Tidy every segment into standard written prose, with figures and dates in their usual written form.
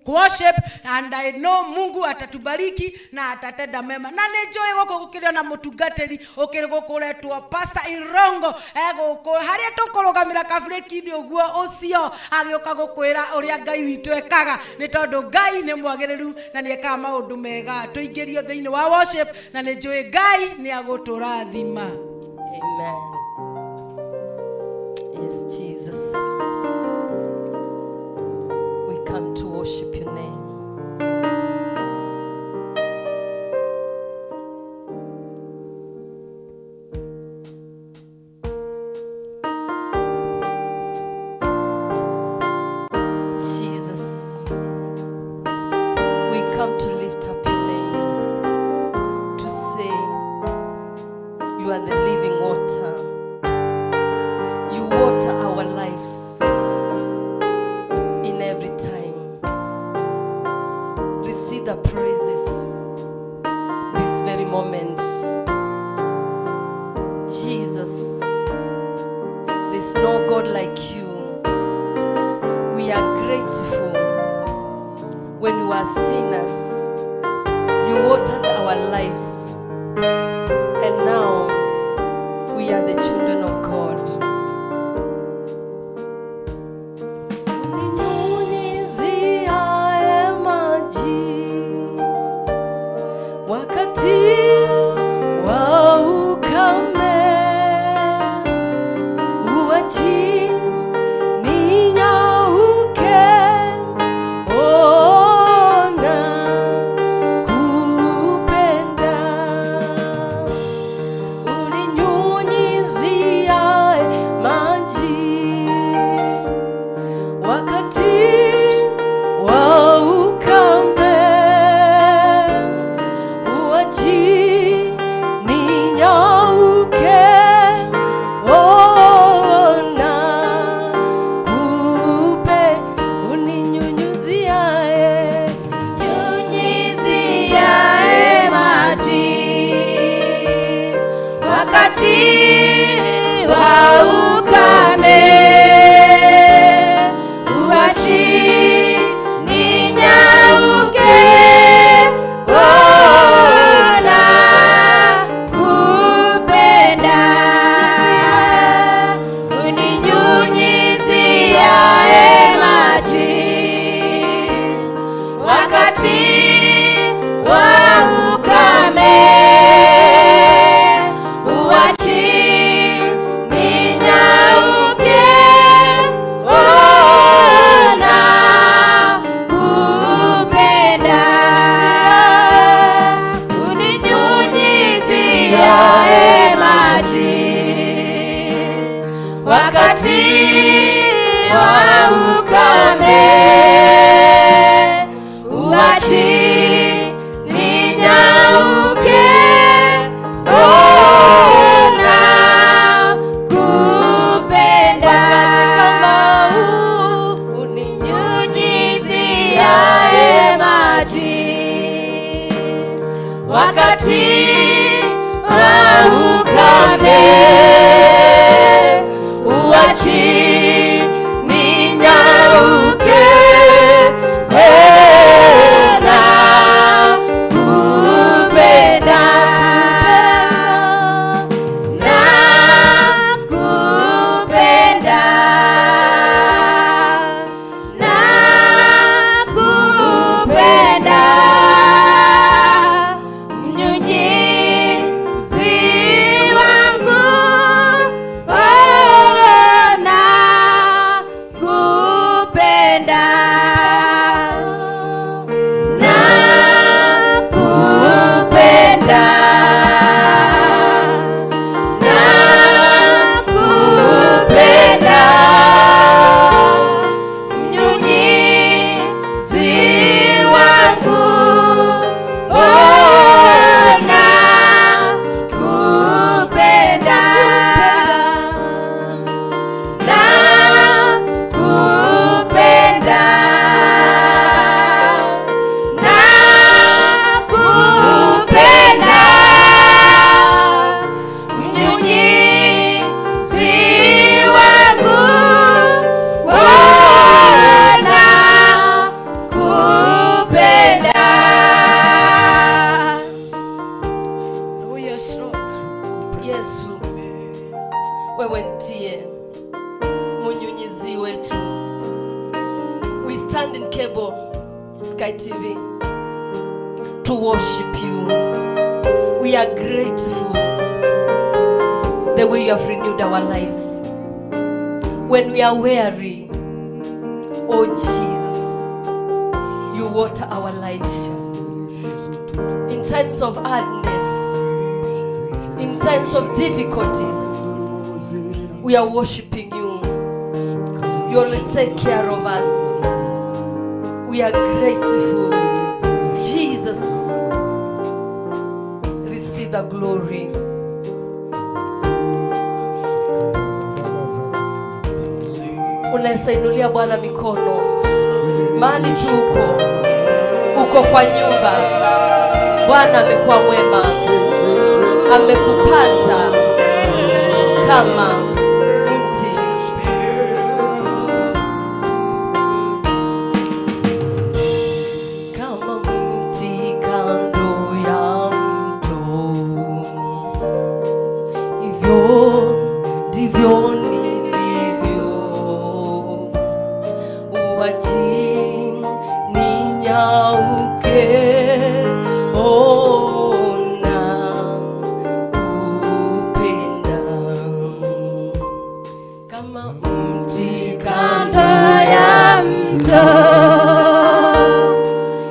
worship, and I know Mungu atatubariki na atatenda mema. Na nĩ njũĩ gũkũ gũkĩrĩ ona mũtungatĩri ũkĩrĩ gũkũ ũretwo Pastor Irongo egũkũ harĩa tũkũrũgamĩra kabirĩki-inĩ ũguo ũcio agĩũka gũkwĩra ũrĩa Ngai witũ ekaga, nĩ tondũ Ngai nĩ mwagĩrĩru na nĩ ekaga maũndũ mega. Tũingĩrio thĩinĩ wa worship na nĩ njũĩ Ngai nĩ agũtũrathima. Amen. Yes, Jesus. We come to worship your name. Jesus, we come to lift up your name, to say you are the living water. You water our lives in every time. Receive the praises this very moment. Jesus, there's no God like you. We are grateful. When we were sinners, you watered our lives, and now we are the children of God. Uninyunyiziaye maji wakati wa ukame, huachi ninyauke, ona kupenda. Uninyunyiziaye maji wakati wa ukame, huachi ninyauke, ona kupe. Uninyunyiziaye, Nyunyiziaye maji wakati wa ukame, huachi ninyauke, ona kupenda. Uninyunyiziaye maji wakati wa ukame, huachi ninyauke, ona kupenda. Uninyunyiziaye maji wakati wa ukame, huachi ninyauke, ona kupenda. Uninyunyiziaye maji wakati wa ukame, huachi ninyauke, ona kupenda. Na kupenda, na kupenda. Mnyunyiziaye table, Sky TV, to worship you. We are grateful the way you have renewed our lives. When we are weary, oh Jesus, you water our lives. In times of hardness, in times of difficulties, we are worshiping you. You always take care of us. We are grateful. Jesus, receive the glory. Unaweza inulia Bwana mikono. Mahali tu uko, uko kwa nyumba, Bwana amekuwa mwema, amekupata kama mti. Kama mti kando ya mto, hivyo ndivyo nilivyo, uachi ninyauke. Ona kupenda kama mti Kando ya mto,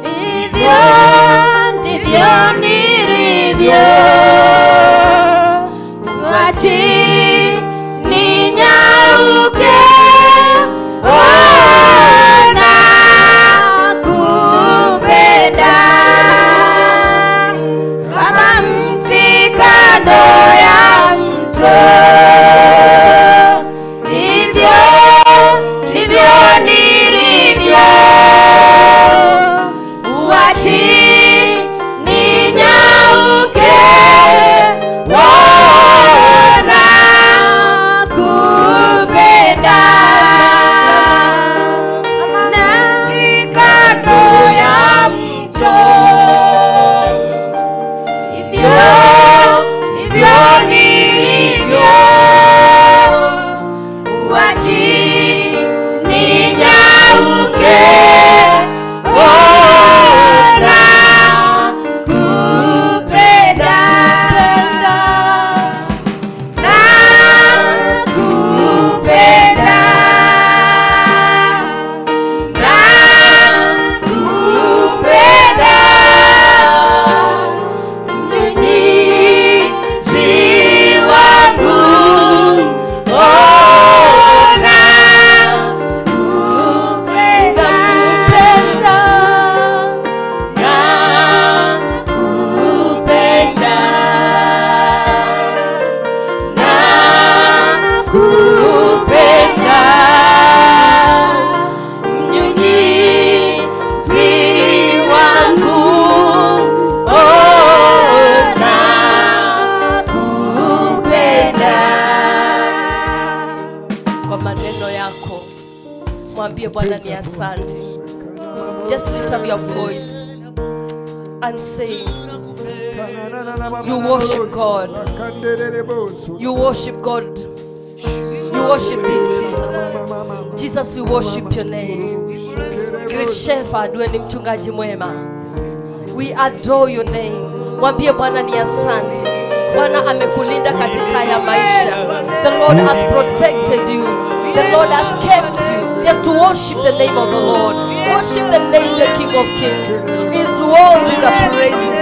hivyo ndivyo nilivyo, uachi ninyauke. Ona kupenda kama mti kando ya mto, hivyo ndivyo nilivyo, uachi ninyauke. Ona kupenda mti kando ya mto, hivyo ndivyo nilivyo, uachi ninyauke. Ona kupenda na kupenda na kupenda Mwenyezi wangu, ona kupenda na kupenda na kupenda Mnyunyizi wangu, ona kupenda. Kwa maneno yako mwambie Bwana ni asante. Just lift up your voice and say, you worship God. You worship God. You worship this Jesus. Jesus, we worship your name. Great Shepherd, wewe ni mchungaji mwema. We adore your name. Mwambie Bwana ni asante. Bwana amekulinda katika ya maisha. The Lord has protected you. The Lord has kept you. Just to worship the name of the Lord. Worship the name, the King of Kings. He's worthy the praises.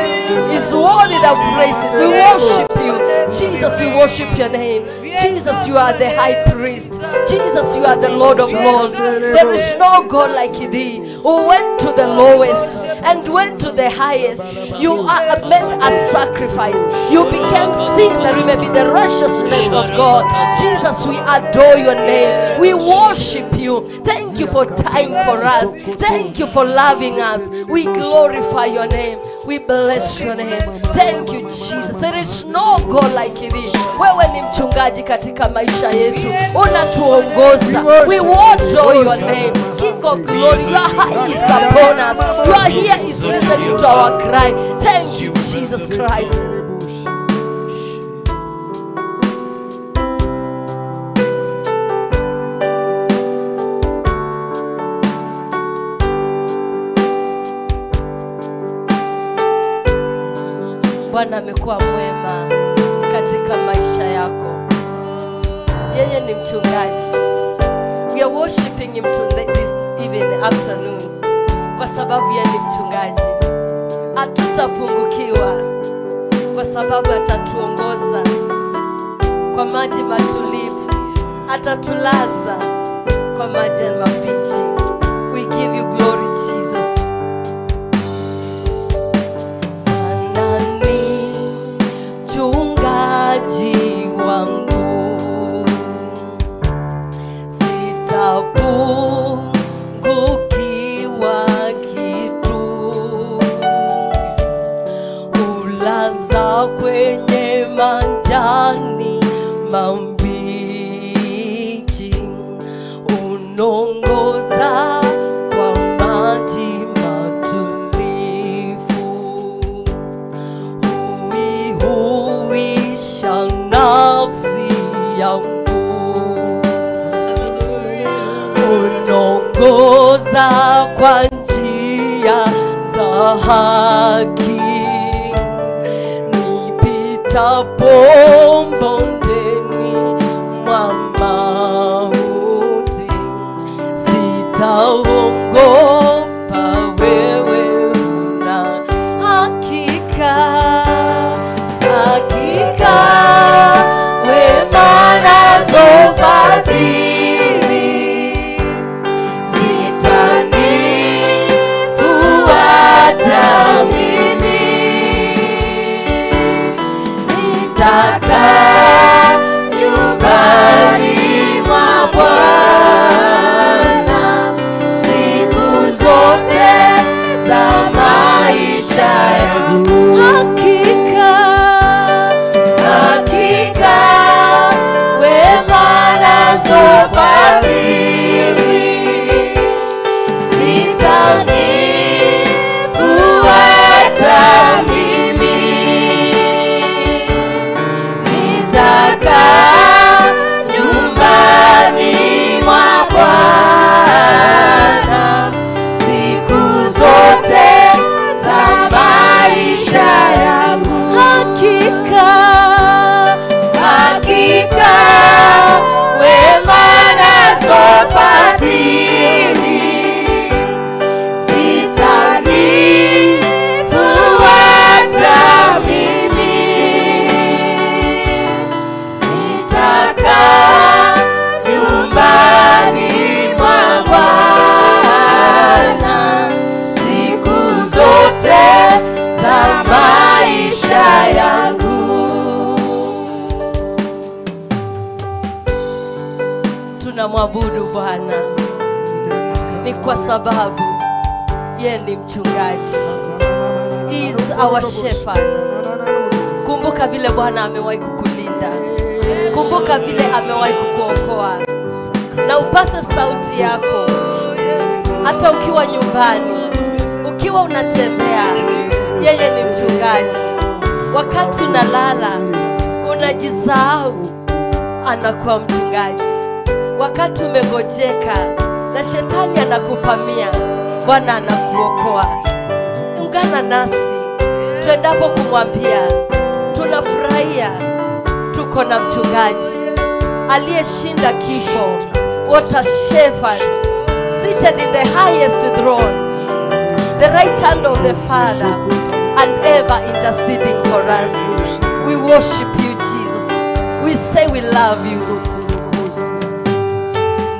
He's worthy the praises. We worship you. Jesus, we worship your name. Jesus, you are the high priest. Jesus, you are the Lord of Lords. There is no God like thee, who went to the lowest and went to the highest. You are made a sacrifice. You became sin that we may be the righteousness of God. Jesus, we adore your name. We worship you. Thank you for time for us. Thank you for loving us. We glorify your name. We bless your name. Thank you, Jesus. There is no God like thee. Wewe ni mchungaji katika maisha yetu. Unatuongoza. We adore your name. King of glory, your eye is upon us. Your ear is listening to our cry. Thank you, Jesus Christ. Bwana amekuwa mwema katika maisha yako. Yeye ni mchungaji. We are worshiping him today, this even afternoon, kwa sababu yeye ni mchungaji. Hatutapungukiwa kwa sababu atatuongoza kwa maji matulivu, atatulaza kwa maji mabichi. We give you glory, Jesus. Bwana ni mchungaji wangu, sitapungukiwa kitu. Ulaza kwenye majani mabichi, unongoza kwa maji matulivu, huihuisha nafsi yangu, unongoza kwa njia za haki, nipitapo bondeni mwa mauti, sitaogopa, wewe una hakika, hakika wema nazo fadhili zitanifuata mimi, nitakaa nyumbani mwa Bwana siku zote za maisha yangu. Hakika, hakika wema nazo fadhili zitanifuata mimi, nitakaa nyumbani mwa Bwana siku zote za maisha yangu. Hakika, hakika wema nazo fadhili zitanifuata mimi, nitakaa nyumbani mwa Bwana siku zote za maisha yangu. Tunamwabudu Bwana ni kwa sababu yeye ni mchungaji. He is our shepherd. Kumbuka vile Bwana amewahi kukulinda. Kumbuka vile amewahi kukuokoa. Na upase sauti yako hata ukiwa nyumbani, ukiwa unatembea. Yeye ni mchungaji. Wakati unalala, unajisahau, anakuwa mchungaji. Wakati umegojeka na shetani anakupamia, Bwana anakuokoa. Ungana nasi tuendapo kumwambia tunafurahia tuko na mchungaji aliyeshinda kifo. What a shepherd seated in the highest throne, the right hand of the Father, and ever interceding for us. We worship you, Jesus. We say we love you.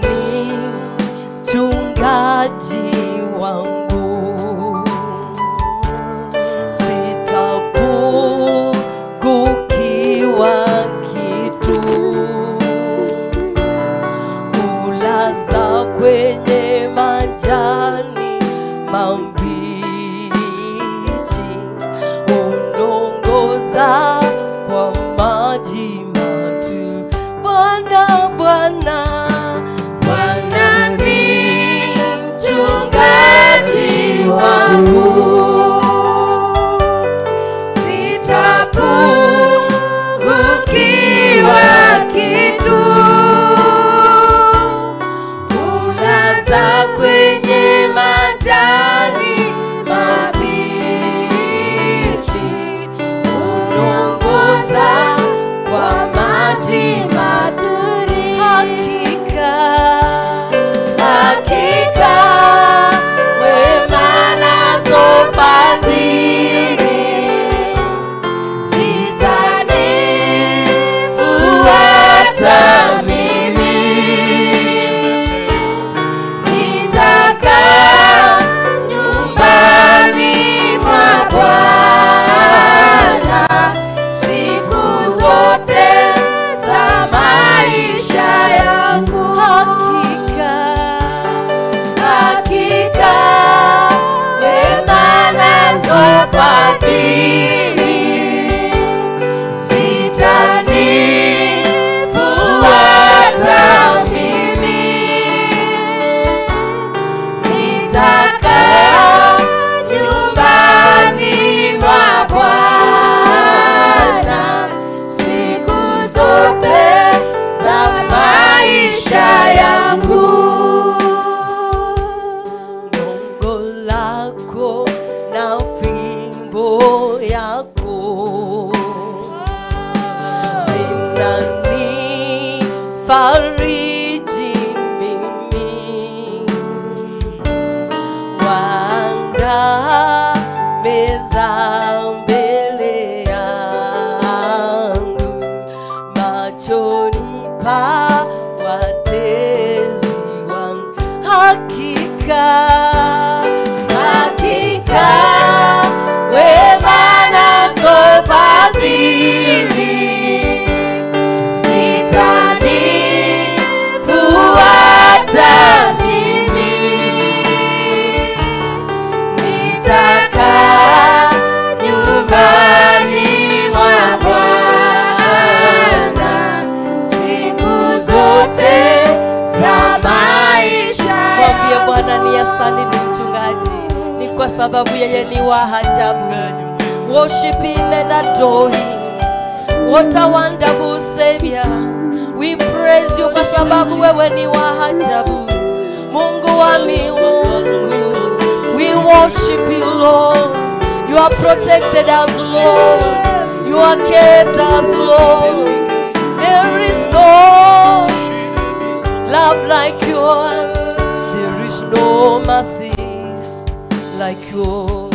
Ni mchungaji wangu, sitapungukiwa kitu. Ulaza kwenye majani mabichi, unongoza kwa maji matu. Bwana, Bwana, Bwana ni mchungaji wangu, sitapungukiwa kitu. Ulaza kwenye majani yako na fimbo yako vinanifariji mimi. Waandaa meza mbele yangu machoni pa watezi wangu. Hakika, hakika wema nazo fadhili zitanifuata mimi, nitakaa nyumbani mwa Bwana siku zote za maisha. Mwambie Bwana ni asante, ni mchungaji, ni kwa sababu yeye ni wa ajabu. Worship him and adore him. What a wonderful Savior. We praise you kwa sababu wewe ni wa ajabu. Mungu wa miungu. We worship you, Lord. You are protected us, Lord. You are kept us, Lord. There is no love like yours. There is no mercy like yours.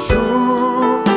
Sure.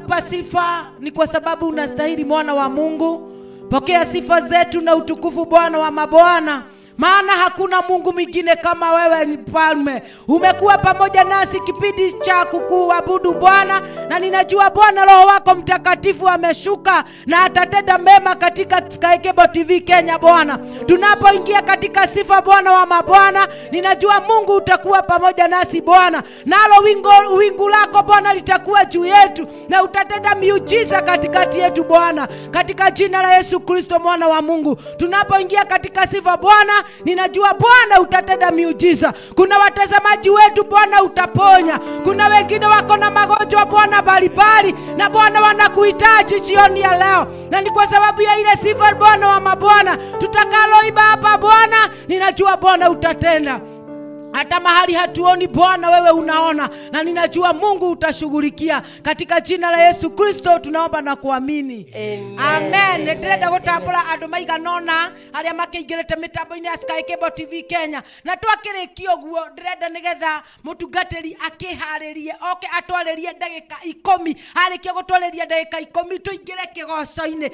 Tunakupa sifa ni kwa sababu unastahili, mwana wa Mungu. Pokea sifa zetu na utukufu, Bwana wa mabwana, maana hakuna Mungu mwingine kama wewe, mfalme. Umekuwa pamoja nasi kipindi cha kukuabudu Bwana, na ninajua Bwana Roho wako Mtakatifu ameshuka na atatenda mema katika Sky Cable TV Kenya. Bwana, tunapoingia katika sifa, Bwana wa mabwana, ninajua Mungu utakuwa pamoja nasi Bwana, nalo wingu lako Bwana litakuwa juu yetu na utatenda miujiza katikati yetu Bwana, katika jina la Yesu Kristo mwana wa Mungu. Tunapoingia katika sifa Bwana, ninajua Bwana utatenda miujiza. Kuna watazamaji wetu Bwana utaponya. Kuna wengine wako na magonjwa Bwana mbalimbali, na Bwana wanakuhitaji jioni ya leo, na ni kwa sababu ya ile sifa Bwana wa mabwana tutakaloiba hapa Bwana, ninajua Bwana utatenda. Hata mahali hatuoni Bwana, wewe unaona, na ninajua Mungu utashughulikia. Katika jina la Yesu Kristo tunaomba na kuamini, amen. Ndirenda gutambura andu maigana ona aria makiingirite mitambo-ini ya Sky Cable TV Kenya, na twakirikia uguo ndirenda nigetha mutungatiri akiharirie oke atwaririe ndagika 10. Arikia gutwariria ndagika 10 tuingire kigoco-ini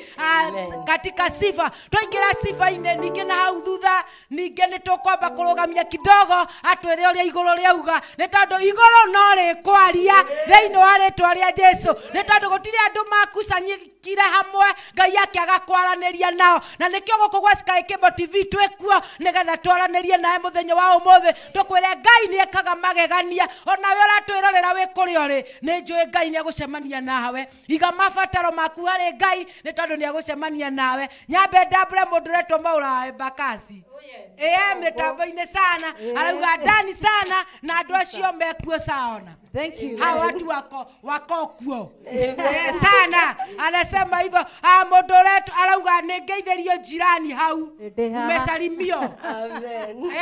katika sifa. Twaingira sifa-ini ningi na hau thutha ningi ni tukwamba kurugamia kidogo atwire uria iguru riauga, ni tondu iguru no rikwaria thiini wa ritwa ria Jesu, ni tondu gutiri andu makusanyikire hamwe Ngai akiaga kwaraniria nao, na nikio guku gwa Sky Cable TV twikuo nigetha twaranirie nawe muthenya wa umuthi, tukwire Ngai ni ekaga magegania. Ona we uratwirorera wi kuria uri, ni njui Ngai ni agucemania nawe. Iga mabataro maku hari Ngai, ni tondu ni agucemania nawe. Nyambe ndambure mundu uretwo Maura Mbakasi mitambo-ini sana, arauga ndani sana, na andu acio mekuo saona. Thank you. Hawa watu wako kuo sana, anasema hivyo. Mundu uretwo arauga ningeithĩrio jirani hau, umesalimio. Amen.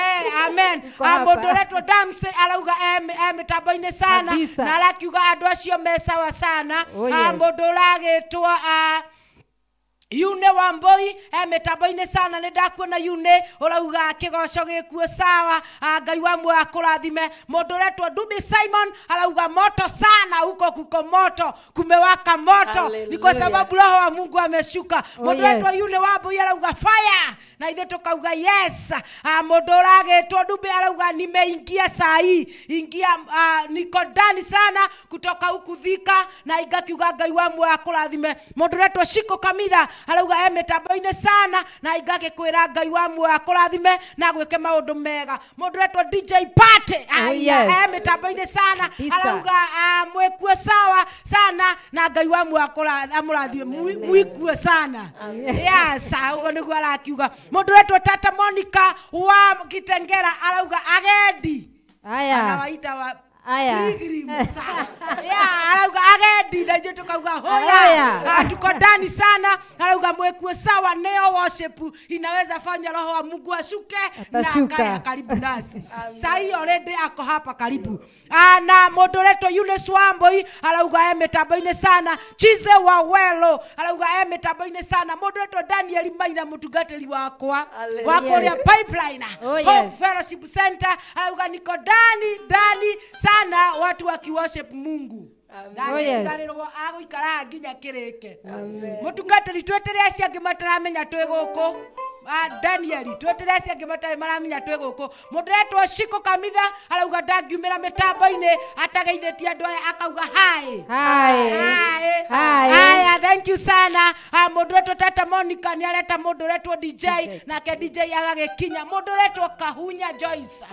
Amen. Mundu uretwo Damse arauga mitambo-ini sana, na arakiuga andu acio me sawa sana. Mundu uragĩtwo Yune Wamboi mitambo-ini sana, ni ndakuona Yune urauga kigoco gikuo sawa. Ngai wa muoyo akurathime. Mundu uretwo Dubi Simon arauga moto sana, huko kuko moto, kumewaka moto, ni kwa sababu Roho wa Mungu ameshuka. Mundu uretwo Yune Wamboi arauga fire, na ithuĩ tukauga yes. Mundu uragĩtwo Dubi arauga nimeingia saa hii, ingia, niko ndani sana kutoka huku Thika, na ingakiuga Ngai wa muoyo akurathime. Mundu uretwo Shiko Kamitha arauga mitambo-ini sana, na ingagikwira Ngai wa muoyo akurathime na gwike maundu mega. Mundu uretwo DJ Party mitambo-ini sana, arauga mwikuo sawa sana, na Ngai wa muoyo amurathime, mwikuo sana. Yes, uguo niguo arakiuga. Mundu uretwo Tata Monica wa Kitengera arauga agendi, anawaita wa pilgrims. Arauga agendi, na ithuĩ tukauga hoya, tuko ndani sana. Arauga mwekuo sawa, neo worship inaweza fanya Roho wa Mungu ashuke na akae karibu nasi. Saa hii already ako hapa karibu. Na mundu uretwo Eunice Wamboi arauga mitambo-ini sana. Chize wa Welo arauga mitambo-ini sana. Mundu uretwo Daniel Maina mutungatiri wakwa wa kuria Pipeline Hope Fellowship Center arauga niko ndani ndani sana, watu wakiworship Mungu. Ndangĩtigarĩrwo agũikara nginya kĩrĩke. Mũtungatĩri, twetere acio angĩ mataramenya twĩ gũkũ. Daniel, twetere acio angĩ matarĩ maramenya twĩ gũkũ. Mũndũ ũretwo Shiko Kamitha arauga ndangiumĩra mĩtambo-inĩ atageithĩtie andũ aya, akauga hi. Hi. Haya, thank you sana. Mũndũ ũretwo Tata Monica nĩ areta mũndũ ũretwo DJ, nake DJ agagĩkinya. Mũndũ ũretwo Kahunya Joyce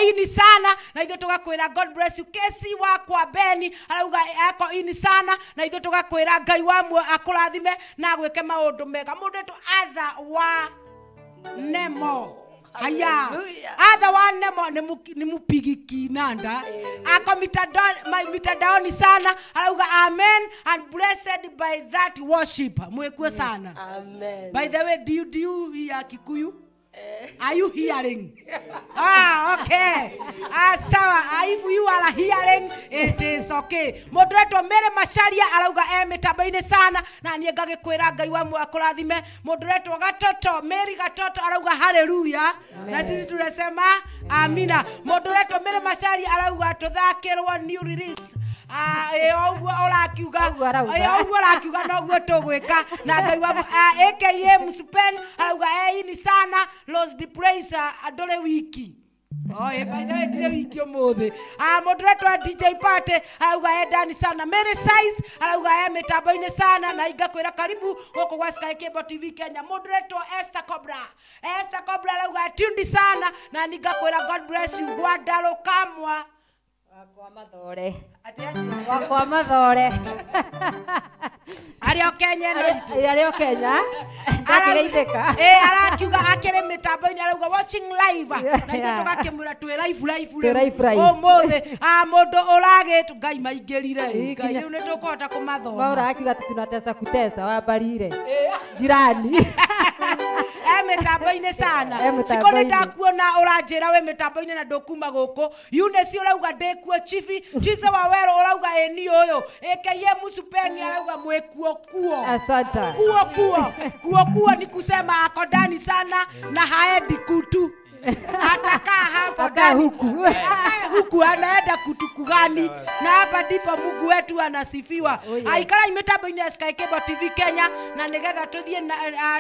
ini sana, na ithuĩ tugakwĩra God bless you. Kesi wakwa Beni arauga ako ini sana, na ithuĩ tugakwĩra Ngai wa muoyo akũrathime na agwĩke maũndũ mega. Mũndũ wetwo Arthur wa Nemo, haya, Arthur wa Nemo ni mupigi kinanda, ako mitandaoni sana, arauga amen and blessed by that worship. Mwekuo sana. Amen. By the way, do you hear Kikuyu? Are you hearing? Okay. Sawa. If you are hearing, it is okay. Mundu uretwo Mary Macharia arauga mitambo-ini sana, na niĩ ngagĩkwĩra Ngai wa muoyo akũrathime. Mundu uretwo Gatoto, Mary Gatoto arauga haleluya, na sisi tunasema amina. Mundu uretwo Mary Macharia arauga tuthakĩrwo new release Ũguo ũrakiuga, ũguo ũrakiuga noguo tũgwĩka. Na Ngai wa aka Msupen arauga ini sana Lost the Praise ndũrĩ wiki. Oe, by the way, ndire wiki ũmũthĩ. Mũndũ ũretwo DJ Party arauga endani sana. Mary Size arauga mĩtambo-inĩ sana na ingakwĩra karibu gũkũ gwa Sky Cable TV Kenya. Mũndũ ũretwo Esther Cobra. Esther Cobra arauga tuned sana na ningakwĩra God bless you. Gwandarũ Kamwa. Wakwa mathore. Wakwa mathore. Arĩ o Kenya ĩno itũ. Arĩ o Kenya. Ndakigeithĩka. Arakiuga akĩrĩ mĩtambo-inĩ arauga watching live. Na ithuĩ tũgakĩmwĩra twĩ live live rĩu. Ũmũthĩ mũndũ ũragĩtwo Ngai maingĩrire. Ngai rĩu nĩ tũkũhota kũmathoma. Maura akiuga atĩ tunatesa kutesa wambarire. Jirani. Mĩtambo-inĩ sana. Ciko nĩ ndakuona ũranjĩra wĩ mĩtambo-inĩ na ndũkuma gũkũ. Eunice ũrauga ndĩkuo chibi. Chise wa Wero ũrauga ĩ niĩ ũyũ. AKA Musupeni arauga mwĩkuo kuo. Asante. Kuo kuo. Kuo kuo ni kusema ako ndani sana na haendi kutu. Atakaa hapo ndani huku. Akae huku anaenda kutuku gani? Na hapa ndipo Mungu wetu anasifiwa. Aikara mĩtambo-inĩ ya Sky Cable TV Kenya na nĩgetha tũthiĩ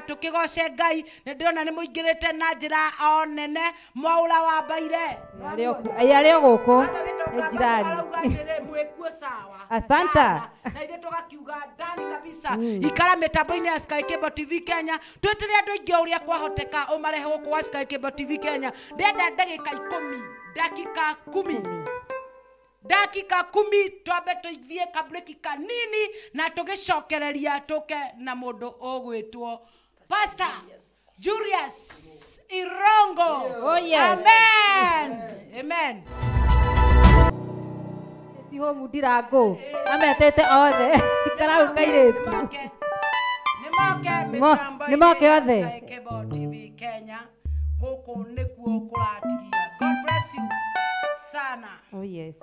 tũkĩgoce Ngai. Nĩ ndĩrona nĩ mũingĩrĩte na njĩra o nene. Mwaũra wambaire. Arĩ o gũkũ. Jirani. Arauga atĩrĩ mwĩkuo sawa. Asante. Na ithuĩ tũgakiuga ndani kabisa. Ikara mĩtambo-inĩ ya Sky Cable TV Kenya. Twĩtĩre andũ aingĩ o ũrĩa kwahoteka ũmarehe gũkũ gwa Sky Cable TV Kenya. Ndenda ndagĩka 10, dakika 10. Dakika 10 twambe tũthiĩ kabreki kanini na tũgĩcokereria tũke na mũndũ ũgwĩtwo Pastor Julius Irongo. Oh, yes. Amen. Amen. Siho Mudirango ametete othe ikarau kairĩtu. Nĩmoke mĩtambo-inĩ ya Sky Cable TV Kenya. Gũkũ nĩkuo kũratigia. God bless you sana. Oh yes.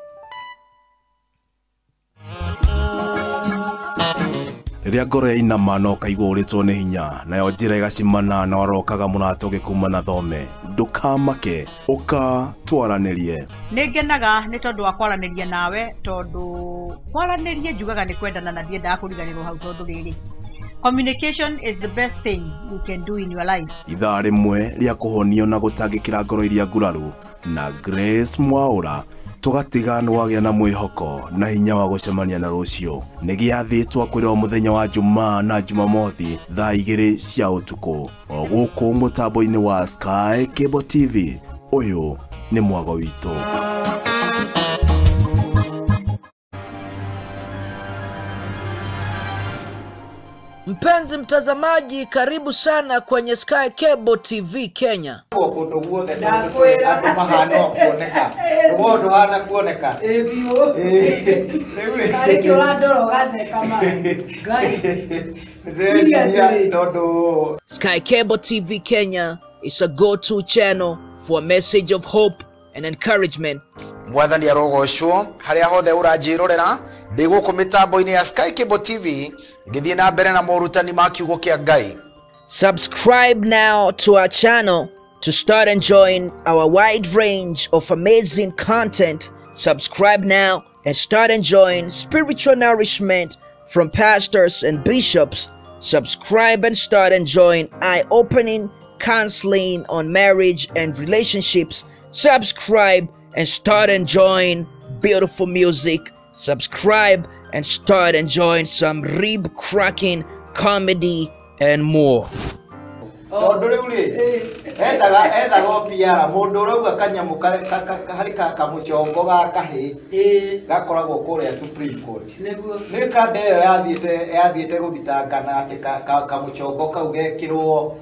Rĩrĩa ngoro yainama na ũkaigua ũrĩtwo nĩ hinya nayo njĩra ĩgacimana na warokaga mũrata ũgĩkuma na thome, ndũkamake, ũka twaranĩrie. Nĩ ngenaga nĩ tondũ wa kwaranĩria nawe, tondũ kwaranĩria njugaga nĩ kwendana na ndiendaga kũriganĩrwo hau, tondũ rĩrĩ communication is the best thing you can do in your life. Ithaa rĩmwe rĩa kũhonio na gũtangĩkĩra ngoro iria nguraru na Grace Mwaura tũgatiga nĩ wagĩa na mwĩhoko na hinya wa gũcemania na rũciũ. Nĩ gĩathĩ twakwĩrwo mũthenya wa Jumaa na Jumamothi thaa 2 cia ũtukũ o gũkũ mũtambo-inĩ wa Sky Cable TV. Ũyũ nĩ mwago witũ. Mpenzi mtazamaji, karibu sana kwenye Sky Cable TV Kenya. Kũndũ guothe andũ mahana kuoneka. Ũguo ndũhana kuoneka. Arĩ kĩ ũrandora ũgatheka ma. Ngai. Sky Cable TV Kenya is a go-to channel for a message of hope and encouragement. Mwathani arogocwo haria hothe ũranjĩrorera ndĩ gũkũ mĩtambo-inĩ ya Sky Cable TV ngĩthiĩ na mbere na morutani ma kiugo kĩa Ngai. Subscribe now to our channel to start enjoying our wide range of amazing content. Subscribe now and start enjoying spiritual nourishment from pastors and bishops. Subscribe and start enjoying eye-opening counseling on marriage and relationships. Subscribe and start enjoying beautiful music. Subscribe and start enjoying some rib-cracking comedy and more. Tondu riu ri ethaga o PR mundu urauga kanyamu hari kamucongo ga kahi gakoragwo kuria Supreme Court ni kande iyo yathiite guthitangana ati kamucongo kau gekirwo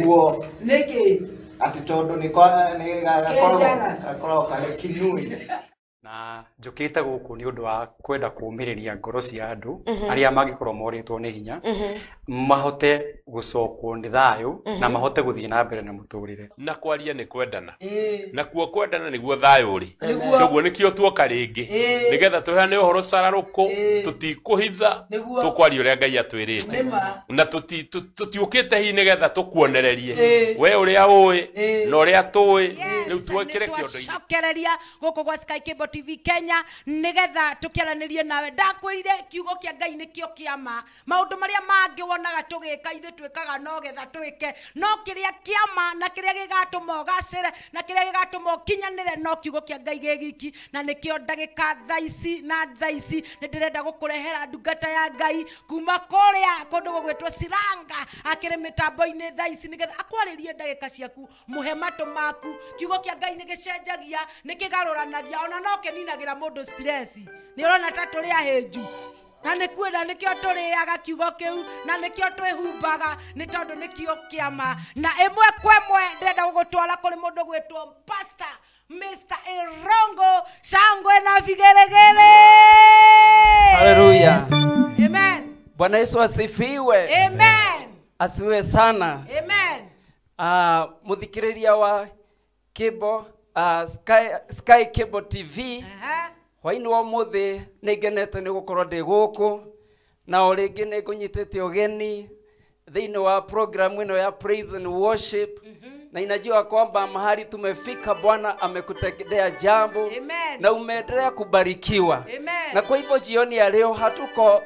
nguo niki ati tondu ni gakoragwo kari kinui. Na njũkĩte gũkũ nĩ ũndũ wa kwenda kũũmĩrĩria ngoro cia andũ arĩa mangĩkorwo morĩtwo nĩ hinya mahote gũcokwo nĩ thayũ na mahote gũthiĩ na mbere na mũtũrĩre. Na kwaria nĩ kwendana, na kuo kwendana nĩguo thayũ ũrĩ, koguo nĩkĩo tuoka rĩngĩ nĩgetha tũheane ũhoro cararũkũ, tũtikũhitha, tũkwaria ũrĩa Ngai atwĩrĩte, na tũtiũkĩte hihi nĩgetha tũkuonererie we ũrĩa ũĩ na ũrĩa tũĩ. Rĩu tuokĩre kĩondo-inĩ. Cokereria gũkũ gwa Sky Cable TV TV Kenya nigetha tukiaranirie nawe. Ndakwirire kiugo kia Ngai nikio kiama, maundu maria mangi wonaga tugika ithuĩ twikaga no getha twike, no kiria kiama na kiria gigatuma ugacire na kiria gigatuma ukinyanire no kiugo kia Ngai gigiki. Na nikio ndagika thaa ici na thaa ici ni ndirenda gukurehera ndungata ya Ngai kuma kuria kundu gugwitwo Ciranga akiri mitambo-ini thaa ici nigetha akwaririe ndagika ciaku, muhe matu maku. Kiugo kia Ngai ni gicenjagia, ni kigaruranagia, ona no kininagira mundu stress. Ni urona ta turi ahinju na nikuona nikio turiaga kiugo kiu na nikio twihumbaga ni tondu nikio kiama. Na imwe kwa imwe ndirenda gugutwara kuri mundu gwitwo Pastor Mr. Irongo. Shangwe na vigeregere. Haleluya. Amen. Bwana Yesu asifiwe. Amen. Asifiwe sana. Amen. Muthikiriria wa Cable, Sky Cable TV. Hwaini wa muthi ningenete ni gukorwo ndi guku na o ringi ni ngunyitite ugeni thiini wa programu ino ya praise and worship. Na inajua kwamba mahali tumefika Bwana amekutendea jambo. Amen. Na umeendelea kubarikiwa. Amen. Na kwa hivyo jioni ya leo hatuko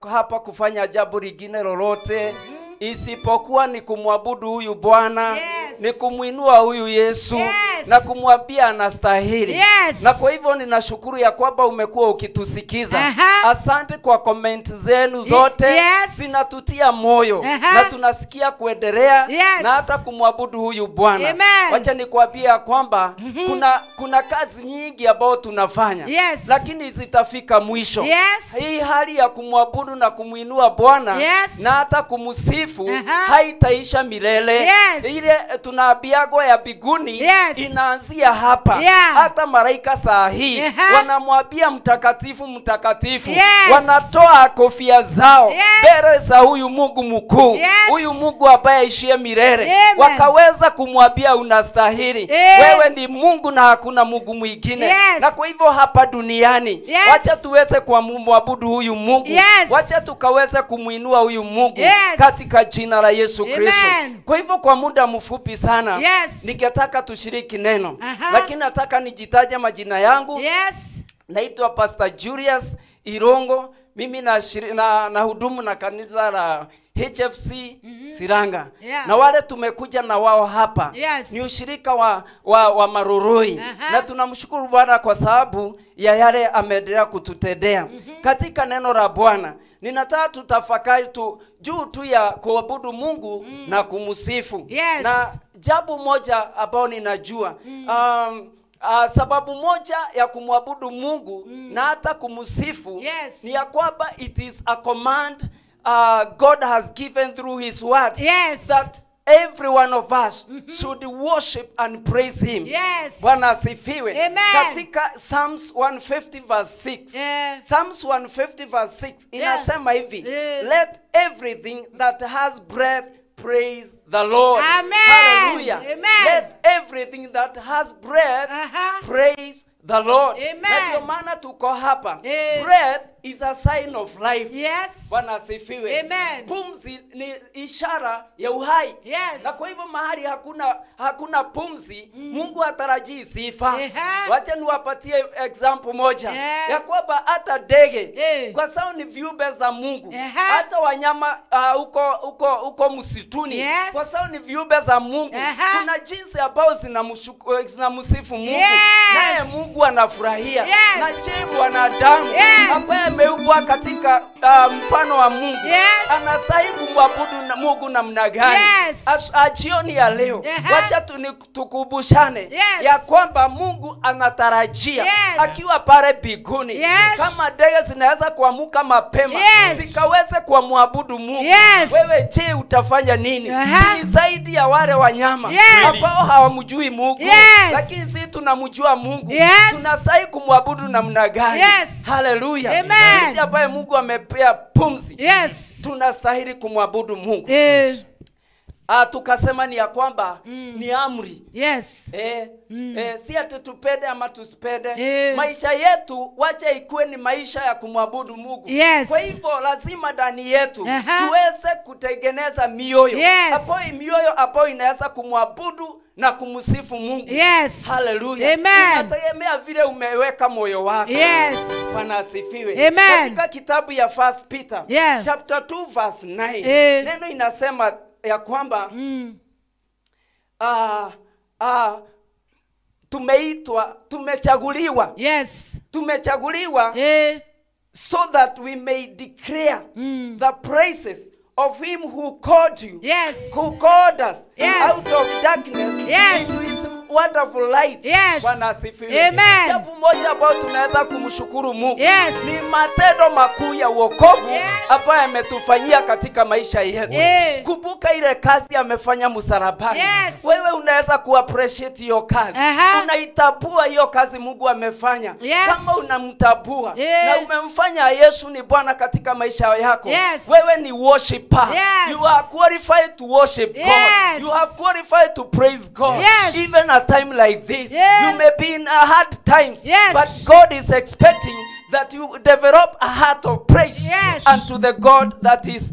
hapa kufanya jambo lingine lolote isipokuwa ni kumwabudu huyu Bwana. Yes. Ni kumuinua huyu Yesu. Yes. Na kumwambia anastahili. Yes. Na kwa hivyo ninashukuru ya kwamba umekuwa ukitusikiza. Asante kwa comment zenu zote. Yes. Zinatutia moyo. Na tunasikia kuendelea. Yes. Na hata kumwabudu huyu Bwana. Amen. Wacha nikwambie ya kwamba kuna kazi nyingi ambayo tunafanya. Yes. Lakini zitafika mwisho. Yes. Hii hali ya kumwabudu na kumuinua Bwana yes, na hata kumsifu haitaisha milele. Yes. Ile tunaambiagwa ya biguni yes, inaanzia hapa. Yeah. Hata malaika saa hii wanamwambia mtakatifu mtakatifu. Yes. Wanatoa kofia zao mbele yes, za huyu Mungu mkuu. Yes. Huyu Mungu ambaye aishie milele. Amen. Wakaweza kumwambia unastahili. Wewe ni Mungu na hakuna Mungu mwingine. Yes. Na kwa hivyo hapa duniani yes, wacha tuweze kumwabudu huyu Mungu. Yes. Wacha tukaweze kumuinua huyu Mungu yes, katika jina la Yesu Kristo. Kwa hivyo kwa muda mfupi sana yes, ningetaka tushiriki neno. Lakini nataka nijitaje majina yangu. Yes. Naitwa Pastor Julius Irongo. Mimi na hudumu na kanisa la HFC Ciranga. Yeah. Na wale tumekuja na wao hapa yes, ni ushirika wa Marurui. Na tunamshukuru Bwana kwa sababu ya yale ameendelea kututendea. Katika neno la Bwana ninataka tutafakari tu juu tu ya kuabudu Mungu na kumsifu. Yes. Na jambo moja ambao ninajua sababu moja ya kumwabudu Mungu na hata kumsifu yes, ni ya kwamba it is a command God has given through his word. Yes. That every one of us should worship and praise him. Yes. Bwana asifiwe. Amen. Katika Psalms 150 verse 6. Yes. Psalms 150 verse 6 inasema hivi. Yeah. Let everything that has breath praise the Lord. Amen. Hallelujah. Amen. Let everything that has breath praise the Lord. Amen. Na ndio maana tuko hapa. Breath is a sign of life. Yes. Bwana asifiwe. Amen. Pumzi ni ishara ya uhai. Yes. Na kwa hivyo mahali hakuna pumzi, Mungu hatarajii sifa. Wacha niwapatie example moja. Ya kwamba hata ndege kwa sababu ni viumbe za Mungu. Hata wanyama huko msituni yes, kwa sababu ni viumbe za Mungu. Kuna jinsi ambao zinamsifu Mungu. Yes. Naye Mungu anafurahia. Yes. Na je, mwanadamu yes, ambaye ameumbwa katika mfano wa Mungu yes, anastahili kumwabudu Mungu namna gani? Yes. Jioni ya leo wacha tukumbushane yes, ya kwamba Mungu anatarajia yes, akiwa pale mbinguni yes, kama ndege zinaweza kuamuka mapema yes, zikaweze kumwabudu Mungu. Yes. Wewe je, utafanya nini? Ni zaidi ya wale wanyama yes, ambao hawamjui Mungu. Yes. Lakini sisi tunamjua Mungu. Yes. Tunastahili kumwabudu namna gani? Yes. Hallelujah. Amen. Sisi ambaye Mungu amepea pumzi yes, tunastahili kumwabudu Mungu. Yes. Tukasema ni ya kwamba ni amri. Yes. Si ati tupende ama tusipende. Maisha yetu wacha ikuwe ni maisha ya kumwabudu Mungu. Yes. Kwa hivyo lazima ndani yetu tuweze kutengeneza mioyo. Yes. Hapo mioyo hapo inaweza kumwabudu na kumsifu Mungu. Yes. Hallelujah. Amen. Inategemea vile umeweka moyo wako. Yes. Bwana asifiwe. Amen. Katika kitabu ya 1 Peter chapter 2 verse 9 neno inasema ya kwamba tumeitwa, tumechaguliwa. Yes. Tumechaguliwa so that we may declare the praises of him who called you. Yes. Who called us yes. out of darkness yes. into his wonderful light. Yes. Bwana asifiwe. Amen. Jambo moja ambalo tunaweza kumshukuru Mungu yes. ni matendo makuu ya wokovu yes. ambayo ametufanyia katika maisha yetu. Yes. Kumbuka ile kazi amefanya msalabani. Yes. Wewe unaweza ku appreciate hiyo kazi. Unaitambua hiyo kazi Mungu amefanya. Yes. Kama unamtambua yes. na umemfanya Yesu ni Bwana katika maisha yako. Yes. Wewe ni worshiper. Yes. You are qualified to worship yes. God. You are qualified to praise God. Yes. Even a time like this, yeah. you may be in a hard times, yes. but God is expecting that you develop a heart of praise yes. unto the God that is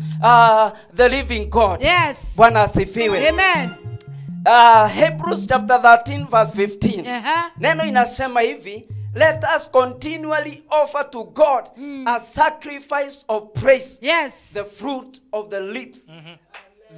the living God. Yes. Bwana asifiwe. Amen. Hebrews chapter 13 verse 15. Uh-huh. Neno inasema hivi, let us continually offer to God a sacrifice of praise. Yes. The fruit of the lips. Mm-hmm.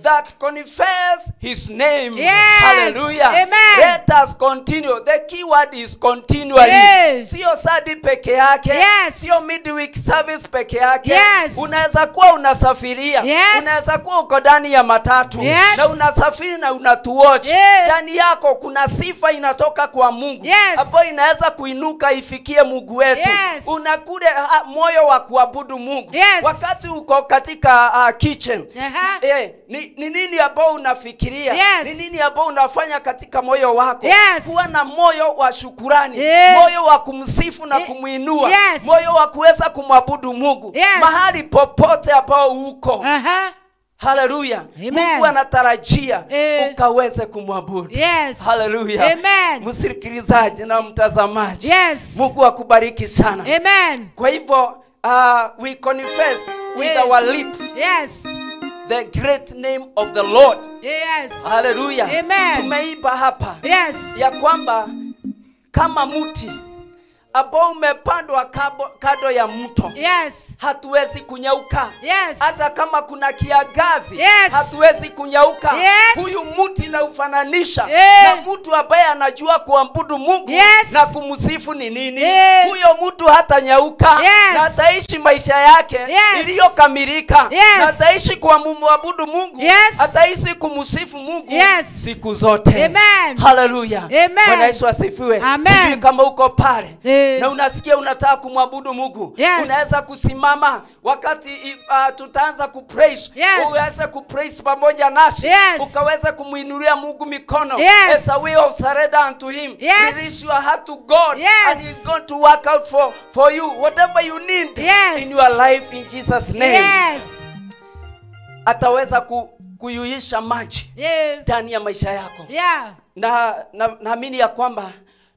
That confess his name. Yes. Hallelujah. Amen. Let us continue. The key word is continually. Yes. Sio Sunday peke yake. Yes. Sio midweek service peke yake. Yes. Unaweza kuwa unasafiria. Yes. Unaweza kuwa uko ndani ya matatu. Yes. Na unasafiri na unatuwatch. Yes. Ndani yako kuna sifa inatoka kwa Mungu. Yes. Ambayo inaweza kuinuka ifikie Mungu wetu. Yes. Unakule moyo wa kuabudu Mungu. Yes. Wakati uko katika kitchen. Uh-huh. Ni nini ambao unafikiria? Yes. Ni nini ambao unafanya katika moyo wako? Yes. Kuwa na moyo wa shukurani, yeah. moyo wa kumsifu na kumuinua, yes. moyo wa kuweza kumwabudu Mungu. Yes. Mahali popote ambao uko. Uh-huh. Hallelujah. Amen. Mungu anatarajia ukaweze kumwabudu. Yes. Hallelujah. Amen. Msikilizaji na mtazamaji. Yes. Mungu akubariki sana. Amen. Kwa hivyo we confess with our lips. Yes. The great name of the Lord. Yes. Hallelujah. Amen. Tumeimba hapa. Yes. Ya kwamba kama mti ambao umepandwa kando ya mto. Yes. Hatuwezi kunyauka. Yes. Hata kama kuna kiangazi, yes. hatuwezi kunyauka. Yes. Huyu mti na ufananisha yeah. na mtu ambaye anajua kuabudu Mungu yes. na kumsifu ni nini. Yeah. Huyo mtu hatanyauka yes. na ataishi maisha yake yes. iliyokamilika yes. na ataishi kumwabudu Mungu yes. ataishi kumsifu Mungu yes. siku zote. Amen. Hallelujah. Amen. Bwana Yesu asifiwe. Amen. Sijui kama uko pale na unasikia unataka kumwabudu Mungu. Yes. Unaweza kusimama wakati tutaanza kupraise. Yes. Uweze kupraise pamoja nasi. Yes. Ukaweze kumuinulia Mungu mikono. Yes. It's a way of surrender unto him. Yes. Release your heart to God. Yes. And he's going to work out for you whatever you need yes. in your life in Jesus name. Yes. Ataweza kuyuisha maji ndani ya maisha yako. Yeah. Na naamini ya kwamba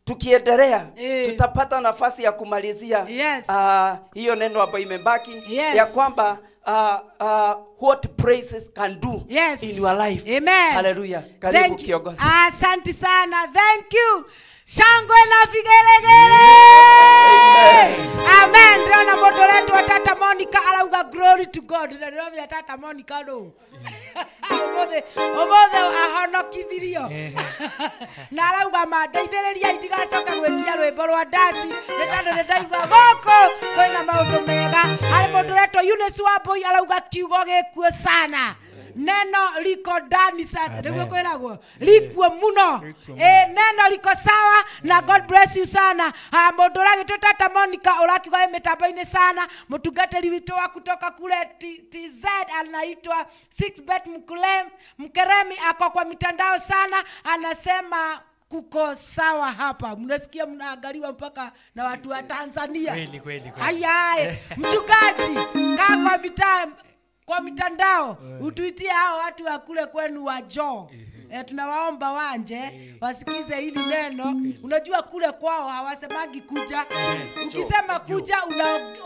tukiendelea tutapata nafasi ya kumalizia yes. Hiyo neno ambayo imebaki yes. ya kwamba what praises can do yes. in your life. Amen. Hallelujah. Karibu kiongozi. Asante sana. Thank you. Shangwe na vigelegele. Amen. Ndona moderator wa Tata Monica arauga glory to God. Na ndĩramenya Tata Monica no. Omothe ahonokithirio. Na arauga mandeithĩrĩria ndigacoka gwĩtia rwĩmbo rwa ndaci nĩ tondũ nĩndaigua gũkũ kwĩna maũndũ mega. Harĩ mũndũ ũretwo Eunice Wambui arauga kiugo gĩkuo sana. Neno liko ndani sana. Nĩguo kwĩragwo likuo muno. Neno liko sawa na God bless you sana. Mũndũ ũragĩtwo Tata Monica ũrakiuga wĩ mĩtambo-inĩ sana. Mũtungatĩri witũ wa kutoka kule TZ anaitwa Sixbet Mkeremi ako kwa mitandao sana, anasema kuko sawa hapa. Mnasikia mnaangaliwa mpaka na watu wa Tanzania. Kweli kweli kweli. Ayaye, mchungaji kaa kwa mitaa kwa mitandao utuitie hao watu wa kule kwenu wa joo. Tunawaomba wanje wasikize hili neno. Unajua kule kwao hawasemagi kuja. Ukisema kuja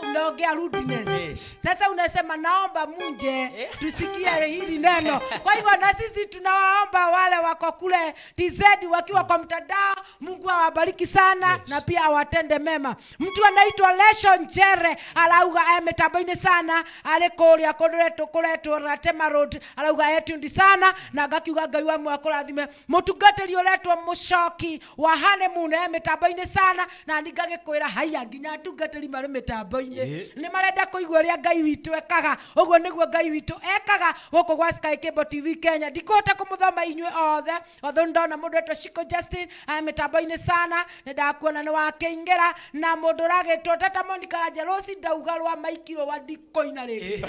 unaongea rudeness. Sasa unasema naomba munje tusikie hili neno. Kwa hivyo na sisi tunawaomba wale wako kule TZ wakiwa kwa mtandao, Mungu awabariki sana na pia awatende mema. Mtu anaitwa Lesho Nchere arauga mĩtambo-inĩ sana arĩ kũrĩa kũndũ kũretwo Ratema Road arauga etundi sana na ngakiuga Ngai wa mwaka kũrathime. Mũtungatĩri ũretwo Mũcoki wa honeymoon mĩtambo-inĩ sana na ningagĩkwĩra haiya nginya atungatĩri marĩ mĩtambo-inĩ nĩ marenda kũigua ũrĩa Ngai witũ ekaga. Ũguo nĩguo Ngai witũ ekaga gũkũ gwa Sky Cable TV Kenya. Ndikũhota kũmũthoma inyuĩ othe although ndona mũndũ etwo Shiko Justin mĩtambo-inĩ sana nĩ ndakuona nĩ wakĩingĩra na mũndũ ũragĩtwo Tata Monica Rajerosi ndauga rwa maikiro wa ndikoina rĩngĩ.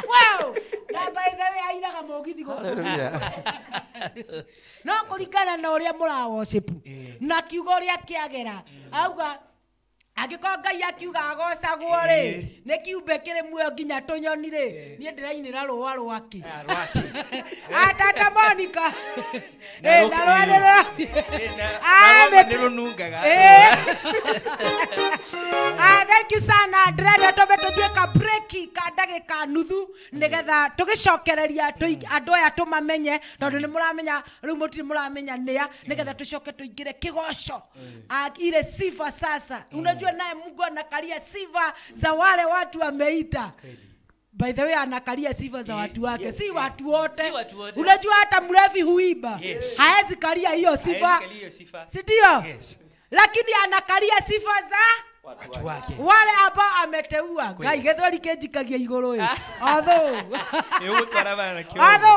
Wow! Na by the way ainaga mũgithi gũkũ. No kũringana na ũrĩa mũra worship na kiugo ũrĩa kĩagera auga angĩkorwo Ngai akiuga agocagwo rĩ nĩ kiumbe kĩrĩ muoyo nginya tũnyoni rĩ niĩ ndĩrainĩra rũa rwake. Tata Monica na rũa nĩ rũnungaga. Thank you sana. Ndĩrenda tũmbe tũthiĩ ka break ka ndagĩka nuthu nĩgetha tũgĩcokereria andũ aya tũmamenye tondũ nĩ mũramenya rĩu mũtirĩ mũramenya nĩa nĩgetha tũcoke tũingĩre kĩgoco ile sifa sasa. Unajua naye Mungu anakalia sifa za wale watu ameita. By the way anakalia sifa za watu wake, si watu wote. Unajua hata mlevi huiba. Haezi kalia hiyo sifa. Si ndio? Lakini anakalia sifa za watu wake, wale ambao ameteua. Ngai gethweri kĩnjikagia igũrũ ĩ. Although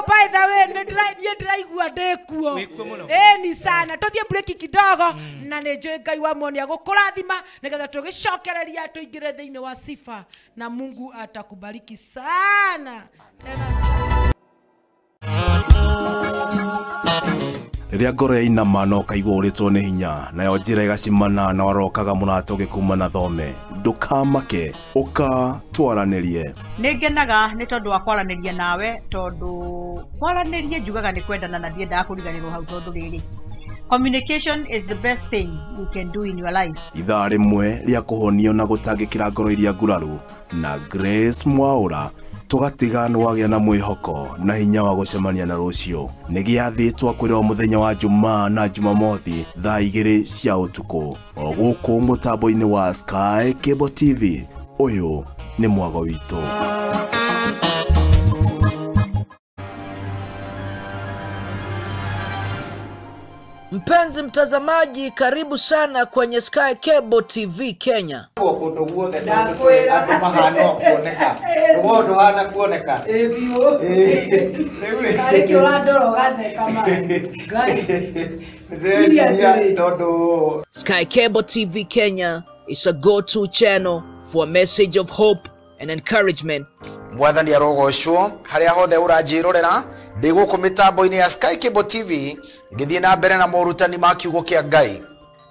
by the way niĩ ndĩraigua ndĩkuo ni sana. Tũthiĩ break kidogo na nĩ njũĩ Ngai wa muonia gũkũrathima nĩgetha tũgĩcokereria tũingĩre thĩinĩ wa sifa na Mungu atakubariki sana tena sana. Rĩrĩa ngoro yainama na ũkaigua ũrĩtwo nĩ hinya nayo njĩra ĩgacimana na warokaga mũrata ũgĩkuma na thome ndũkamake ũka twaranĩrie. Nĩ ngenaga nĩ tondũ wa kwaranĩria nawe tondũ kwaranĩria njugaga nĩ kwendana na ndiendaga kũriganĩrwo hau tondũ rĩrĩ communication is the best thing you can do in your life. Ithaa rĩmwe rĩa kũhonio na gũtangĩkĩra ngoro iria nguraru na Grace Mwaura tũgatiga nĩ wagĩa na mwĩhoko na hinya wa gũcemania na rũciũ. Nĩ gĩathĩ twakwĩrwo mũthenya wa Jumaa na Jumamothi thaa 2 cia ũtukũ o gũkũ mũtambo-inĩ wa Sky Cable TV. Ũyũ nĩ mwago witũ. Mpenzi mtazamaji, karibu sana kwenye Sky Cable TV Kenya. Kũndũ guothe andũ mahana kuoneka. Rũgo ndũhana kuoneka. Sky Cable TV Kenya is a go-to channel for a message of hope and encouragement. Mwathani arogocwo haria hothe uranjirorera ndi guku mitambo-ini ya Sky Cable TV ngithie na mbere na morutani ma kiugo kia Ngai.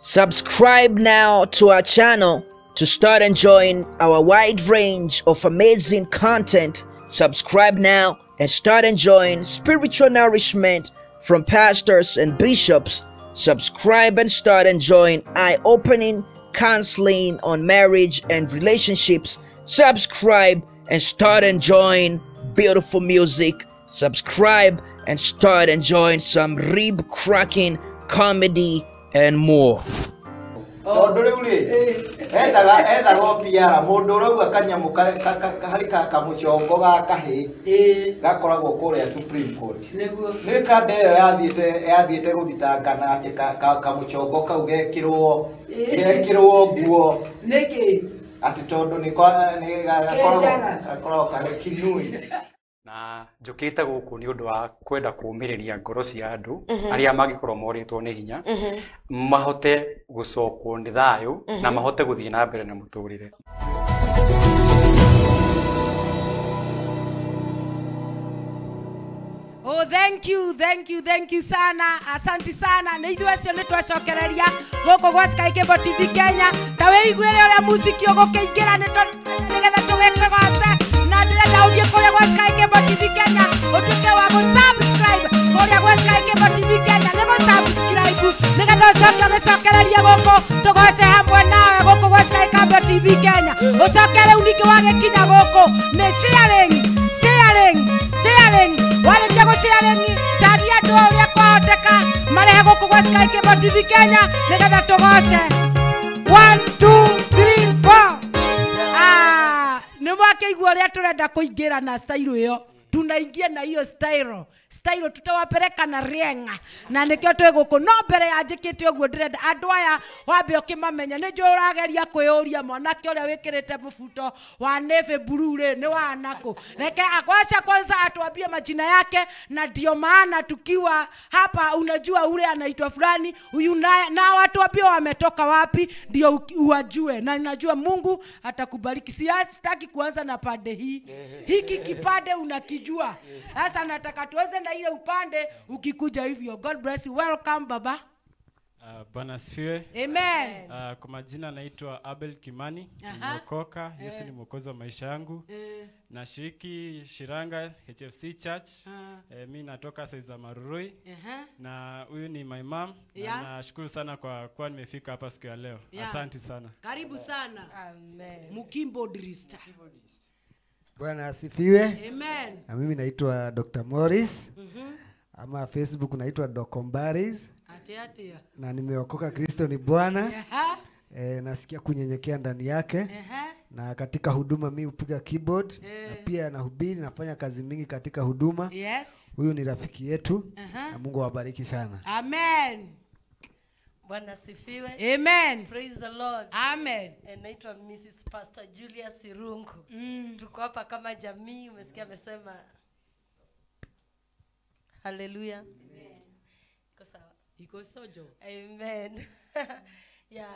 Subscribe now to our channel to start enjoying our wide range of amazing content. Subscribe now and start enjoying spiritual nourishment from pastors and bishops. Subscribe and start enjoying eye-opening counseling on marriage and relationships. Subscribe and start enjoying beautiful music. Subscribe and start enjoying some rib-cracking comedy and more. Tondũ rĩu rĩ ethaga PR mũndũ ũrauga kanyamũ harĩ kamũcongo ga kahĩ gakoragwo kũrĩa Supreme Court. Nĩ kanda ĩyo yathiĩte gũthitangana atĩ kamũcongo kau gekĩrwo nguo nĩkĩ atĩ tondũ nĩ gakoragwo karĩ kinui. Na njũkĩte gũkũ nĩ ũndũ wa kwenda kũũmĩrĩria ngoro cia andũ arĩa mangĩkorwo morĩtwo nĩ hinya mahote gũcokwo nĩ thayũ na mahote gũthiĩ na mbere na mũtũrĩre. Oh, thank you, thank you, thank you sana. Asante sana. Nĩ ithuĩ acio nĩ twacokereria gũkũ gwa Sky Cable TV Kenya. Ta wĩiguĩre ũrĩa muziki ũgũkĩingĩra nĩ nĩgetha tũgĩkĩgoce na Ndĩrenda ũthiĩ kũrĩa gwa Sky Cable TV Kenya ũtuĩke wa gũ-subscribe kũrĩa gwa Sky Cable TV Kenya nĩ gũ-subscribe nĩgetha ũcoke ũgĩcokererie gũkũ tũgoce hamwe nawe gũkũ gwa Sky Cable TV Kenya. Ũcoke rĩu ningĩ wagĩkinya gũkũ nĩ sharing sharing sharing warĩkia gũ sharing tagia andũ ũrĩa kwahoteka marehe gũkũ gwa Sky Cable TV Kenya nĩgetha tũgoce. 1 2 3 4. Ah, nĩ mwakĩigua ũrĩa tũrenda kũingĩra na style ĩyo. Tunaingia na hiyo style style tutawapeleka na rienga na nikio twi guku no mbere ya njikite uguo ndirenda andu aya wambe ukimamenya ni njũ ũrageria kwĩyũria mwanake ũrĩa wĩkĩrĩte mũbuto wa navy blue rĩ nĩ wa nako. Reke akwacha kwanza atuambie majina yake, na ndio maana tukiwa hapa unajua ule anaitwa fulani huyu na watu wametoka wapi ndio uwajue, na najua Mungu atakubariki. Sitaki kuanza na pande hii, hiki kipande unakijua sasa, nataka tuanze na ile upande ukikuja hivyo. God bless you. Welcome baba. Bwana asifiwe. Amen. Kwa majina naitwa Abel Kimani. Nimeokoka. Yesu ni mwokozi wa maisha yangu. Nashiriki Shiranga HFC Church. Mimi natoka Saiza Marurui. Na huyu ni my mom. Na nashukuru sana kwa kuwa nimefika hapa siku ya leo. Asante sana. Karibu sana. Amen. Mukimbo Drista. Bwana asifiwe. Amen. Na mimi naitwa Dr. Morris. Ama Facebook naitwa Dokombaris. Atia. Na nimeokoka, Kristo ni Bwana. Nasikia kunyenyekea ndani yake. Na katika huduma mimi hupiga keyboard. Na pia nahubiri, nafanya kazi mingi katika huduma. Yes. Huyu ni rafiki yetu. Na Mungu awabariki sana. Amen. Bwana asifiwe. Amen. Praise the Lord. Amen. Naitwa Mrs. Pastor Julius Irungu. Tuko hapa kama jamii, umesikia amesema hallelujah. Amen. Iko sawa. Iko sojo. Amen. Yeah,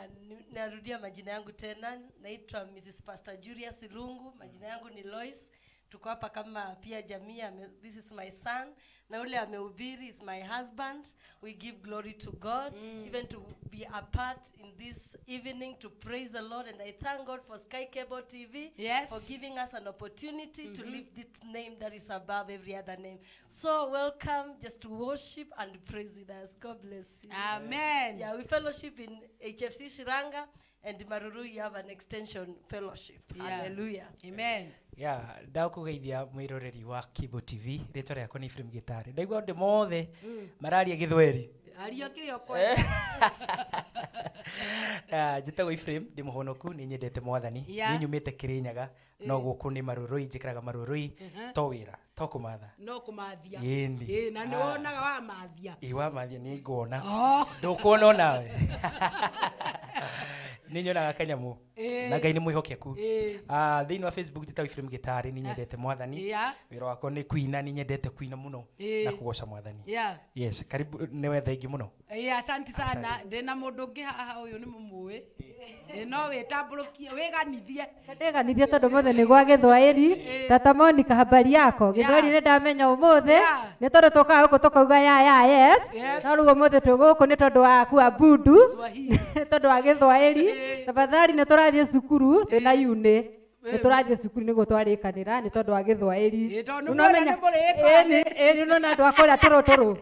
narudia majina yangu tena. Naitwa Mrs. Pastor Julius Irungu, majina yangu ni Lois. Tuko hapa kama pia jamii. This is my son. Na ule amehubiri is my husband. We give glory to God. Even to be a part in this evening to praise the Lord. And I thank God for Sky Cable TV. Yes. For giving us an opportunity to lift this name that is above every other name. So welcome just to worship and praise with us. God bless you. Amen. Yeah, we fellowship in HFC Shiranga and Maruru. You have an extension fellowship. Yeah. Hallelujah. Amen. Yeah, ndakugeithia mwiroreri wa Kibo TV, rĩtwa rĩakwa nĩ Ephraim Gitari. Ndaigua andũ mothe mararia gĩthweri. Aria kĩrĩa ũkwenda. Njĩtagwo Ephraim, ndĩ mũhonoku, nĩ nyendete mwathani. Nĩ nyumĩte Kĩrĩnyaga, no gũkũ nĩ Marurui, njikaraga Marurui, to wĩra, to kũmatha. No kũmathia. Ĩni. Na nĩ wonaga wamathia. Ĩ wamathia nĩ nguona. Ndũkuona onawe. Nĩ nyonaga kanyamũ. Na Ngai nĩ mwĩhokeku. Thĩinĩ wa Facebook njĩtagwo Ephraim Gitari, nĩ nyendete mwathani. Wĩra wakwa nĩ kuina, nĩ nyendete kuina mũno na kũgoca mwathani. Yes, karibu nĩwe thengi mũno. Asante sana. Ndĩna mũndũ ũngĩ haha ũyũ nĩ mũmũĩ. No wĩtambũrũkie, wĩganithie. Ndĩganithie tondũ mũthĩ nĩ gwa Gĩthwaĩri. Tata Monica, habari yako? Gĩthwaĩri nĩ ndamenya ũmũthĩ. Nĩ tondũ tũkaga gũkũ tũkauga ya yes. No rĩu ũmũthĩ twĩ gũkũ nĩ tondũ wa kuabudu. Nĩ tondũ wa Gĩthwaĩri. Tafadhali nĩ tũrathiĩ cukuru twĩna yunĩ. Nĩ tũrathiĩ cukuru nĩguo twarĩkanĩra nĩ tondũ wa Gĩthwaĩri. Ĩĩ nĩ andũ a kũrĩa tũrũtũrũ.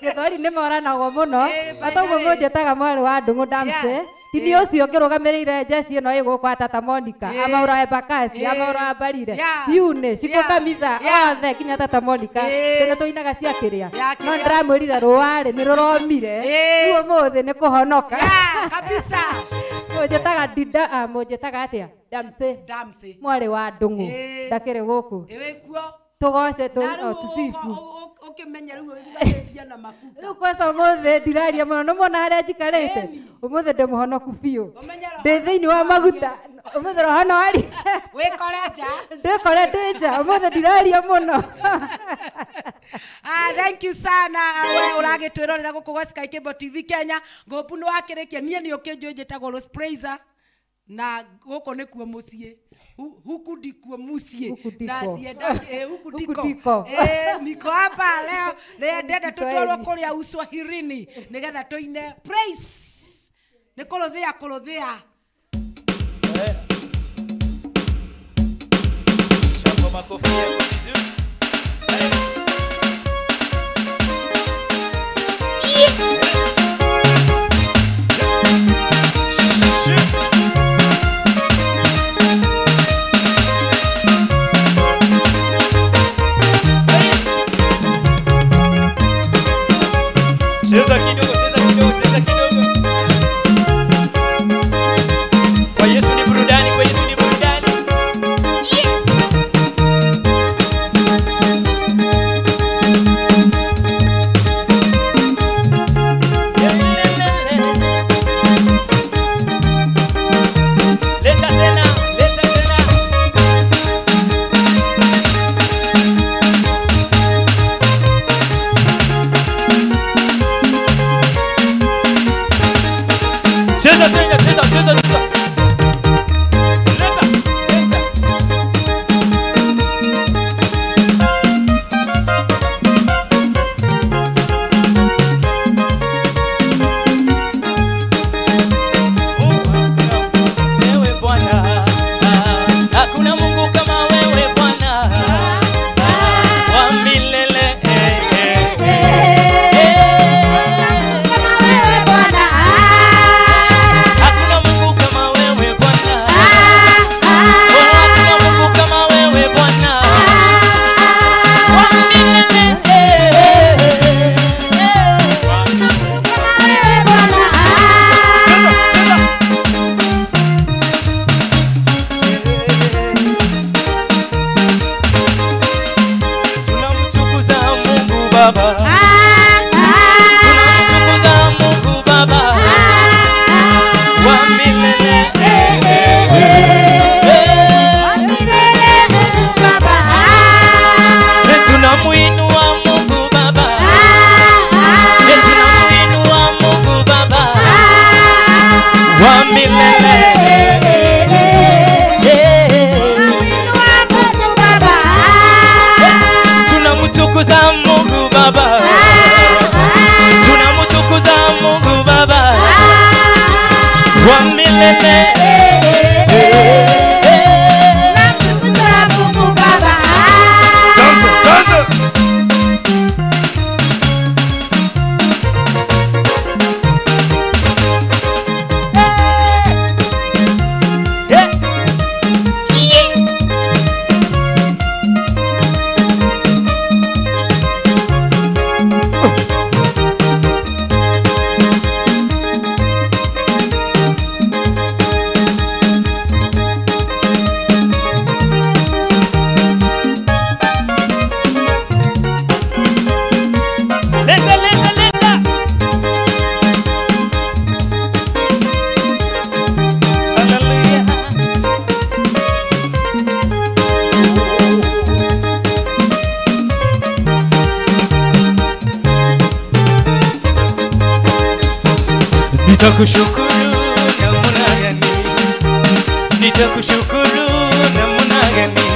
Gĩthwaĩri nĩ moranagwo mũno. Na toguo mũnjĩtaga mwarĩ wa Ndung'u Damse. Tini ũcio ngĩrũgamĩrĩire jeshi ĩno ĩ gũkũ Tata Monica, amaũra wa Embakasi, amaũra wa Mbarire, Yune, Shiko Kamitha, othe nginya Tata Monica. Tene tũinaga cia kĩrĩa. No ndĩramwĩrire rũa rĩ nĩ rũromire. Rĩu ũmũthĩ nĩ kũhonoka. Kabisa. Mũnjĩtaga Dida, mũnjĩtaga atĩa? Damse. Damse. Mwarĩ wa Ndung'u. Ndakĩrĩ gũkũ. Ĩwĩ kuo. Tũgoce tũsifu. Ũkĩmenya rĩu ũriganĩtie na mabuta. Rĩu kwanza ũmũthĩ ndiraria mũno, nĩ muona harĩa njikarĩte. Ũmũthĩ ndĩ mũhonoku biũ. Ndĩ thĩinĩ wa maguta. Ũmũthĩ roho no arie. Wĩkore nja. Ndĩkore ndĩ nja. Ũmũthĩ ndiraria mũno. Thank you sana. We ũragĩtwĩrorera gũkũ gwa Sky Cable TV Kenya. Ngũmbu nĩ wakĩrĩkia. Niĩ nĩ ũkĩnjũĩ njĩtagwo Rose Praiser. Na gũkũ nĩkuo mũciĩ. Huku ndikuo mũciĩ. Na cienda huku ndiko. Niko hapa leo. Ndĩrenda tũtwarwo kũrĩa Uswahilini nĩgetha tũine praise. Nĩ kũrũthĩa kũrũthĩa. Makofi yako vizuri. Cheza kidogo, cheza kidogo, cheza kidogo. Kwa Yesu ni burudani, kwa Yesu ni burudani. Leta tena, leta tena. Cheza tena, cheza, cheza, cheza. Leta, leta. Wewe Bwana, hakuna Mungu kama wewe Bwana, wa milele. Hakuna Mungu kama wewe Bwana, hakuna Mungu kama wewe Bwana, wa milele. Tunamtukuza Mungu Baba, tunamtukuza Mungu Baba wa milele. Tunamuinua Mungu Baba, tunamuinua Mungu Baba wa milele. Tunamtukuza Mungu Baba, tunamtukuza Mungu Baba wa milele. Danza, danza. Leta, leta, leta. Hallelujah. Nitakushukuru namna gani? Nitakushukuru namna gani?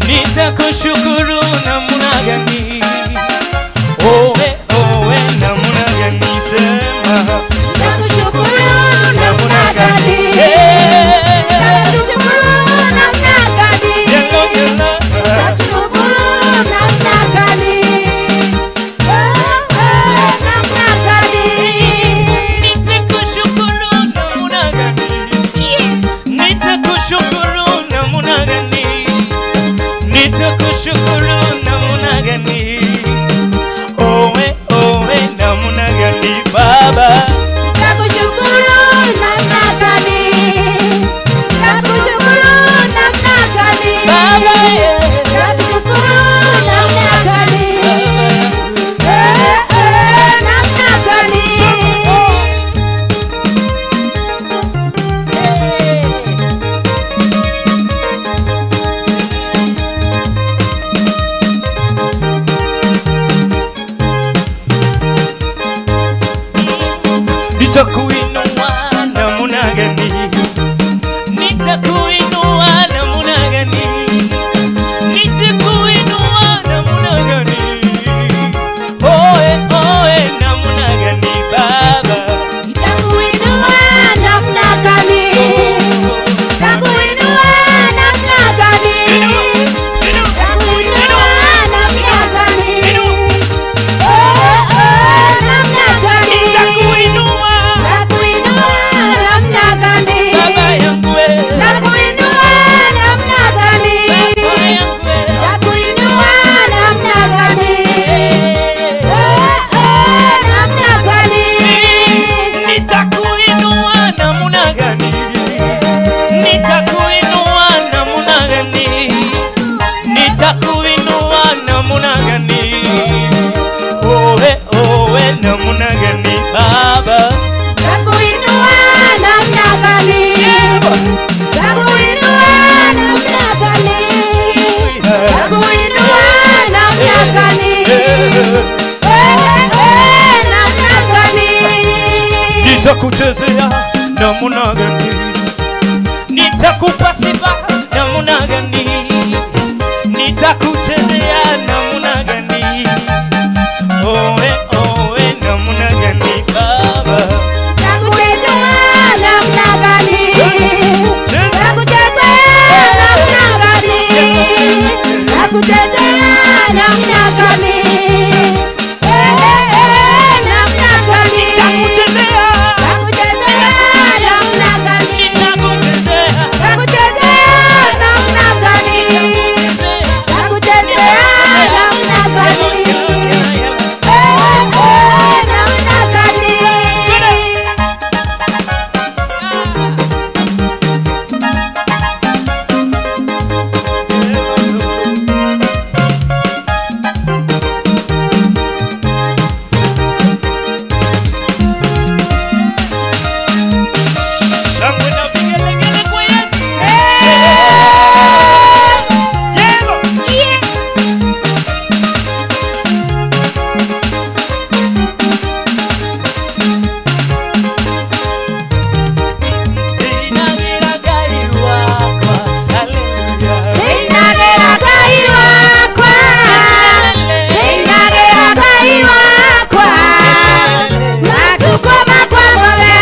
Nitakushukuru namna gani? Owe, owe, namna gani sema? Nitakushukuru namna gani? Nitakushukuru namna gani? Nitakushukuru namna gani? Namna gani? Nitakushukuru namna gani? Nitakushukuru namna gani? Nitakushukuru namna gani? Nitakuchezea namna gani? Nitakupa sifa namna gani? Nitakuchezea namna gani? Oe oe namna gani Baba? Nitakuchezea namna gani? Nitakuchezea namna gani? Nitakuchezea namna gani? Namna gani? Nitakuchezea. Nitakuchezea namna gani? Nitakuchezea namna gani? Nitakuchezea namna gani? Namna gani? Shangwe na vigelegele kwa Yesu. Jebo. Inagera Ngai wakwa, haleluya. Inagera Ngai wakwa, inagera Ngai wakwa, matukũ makwa mothe.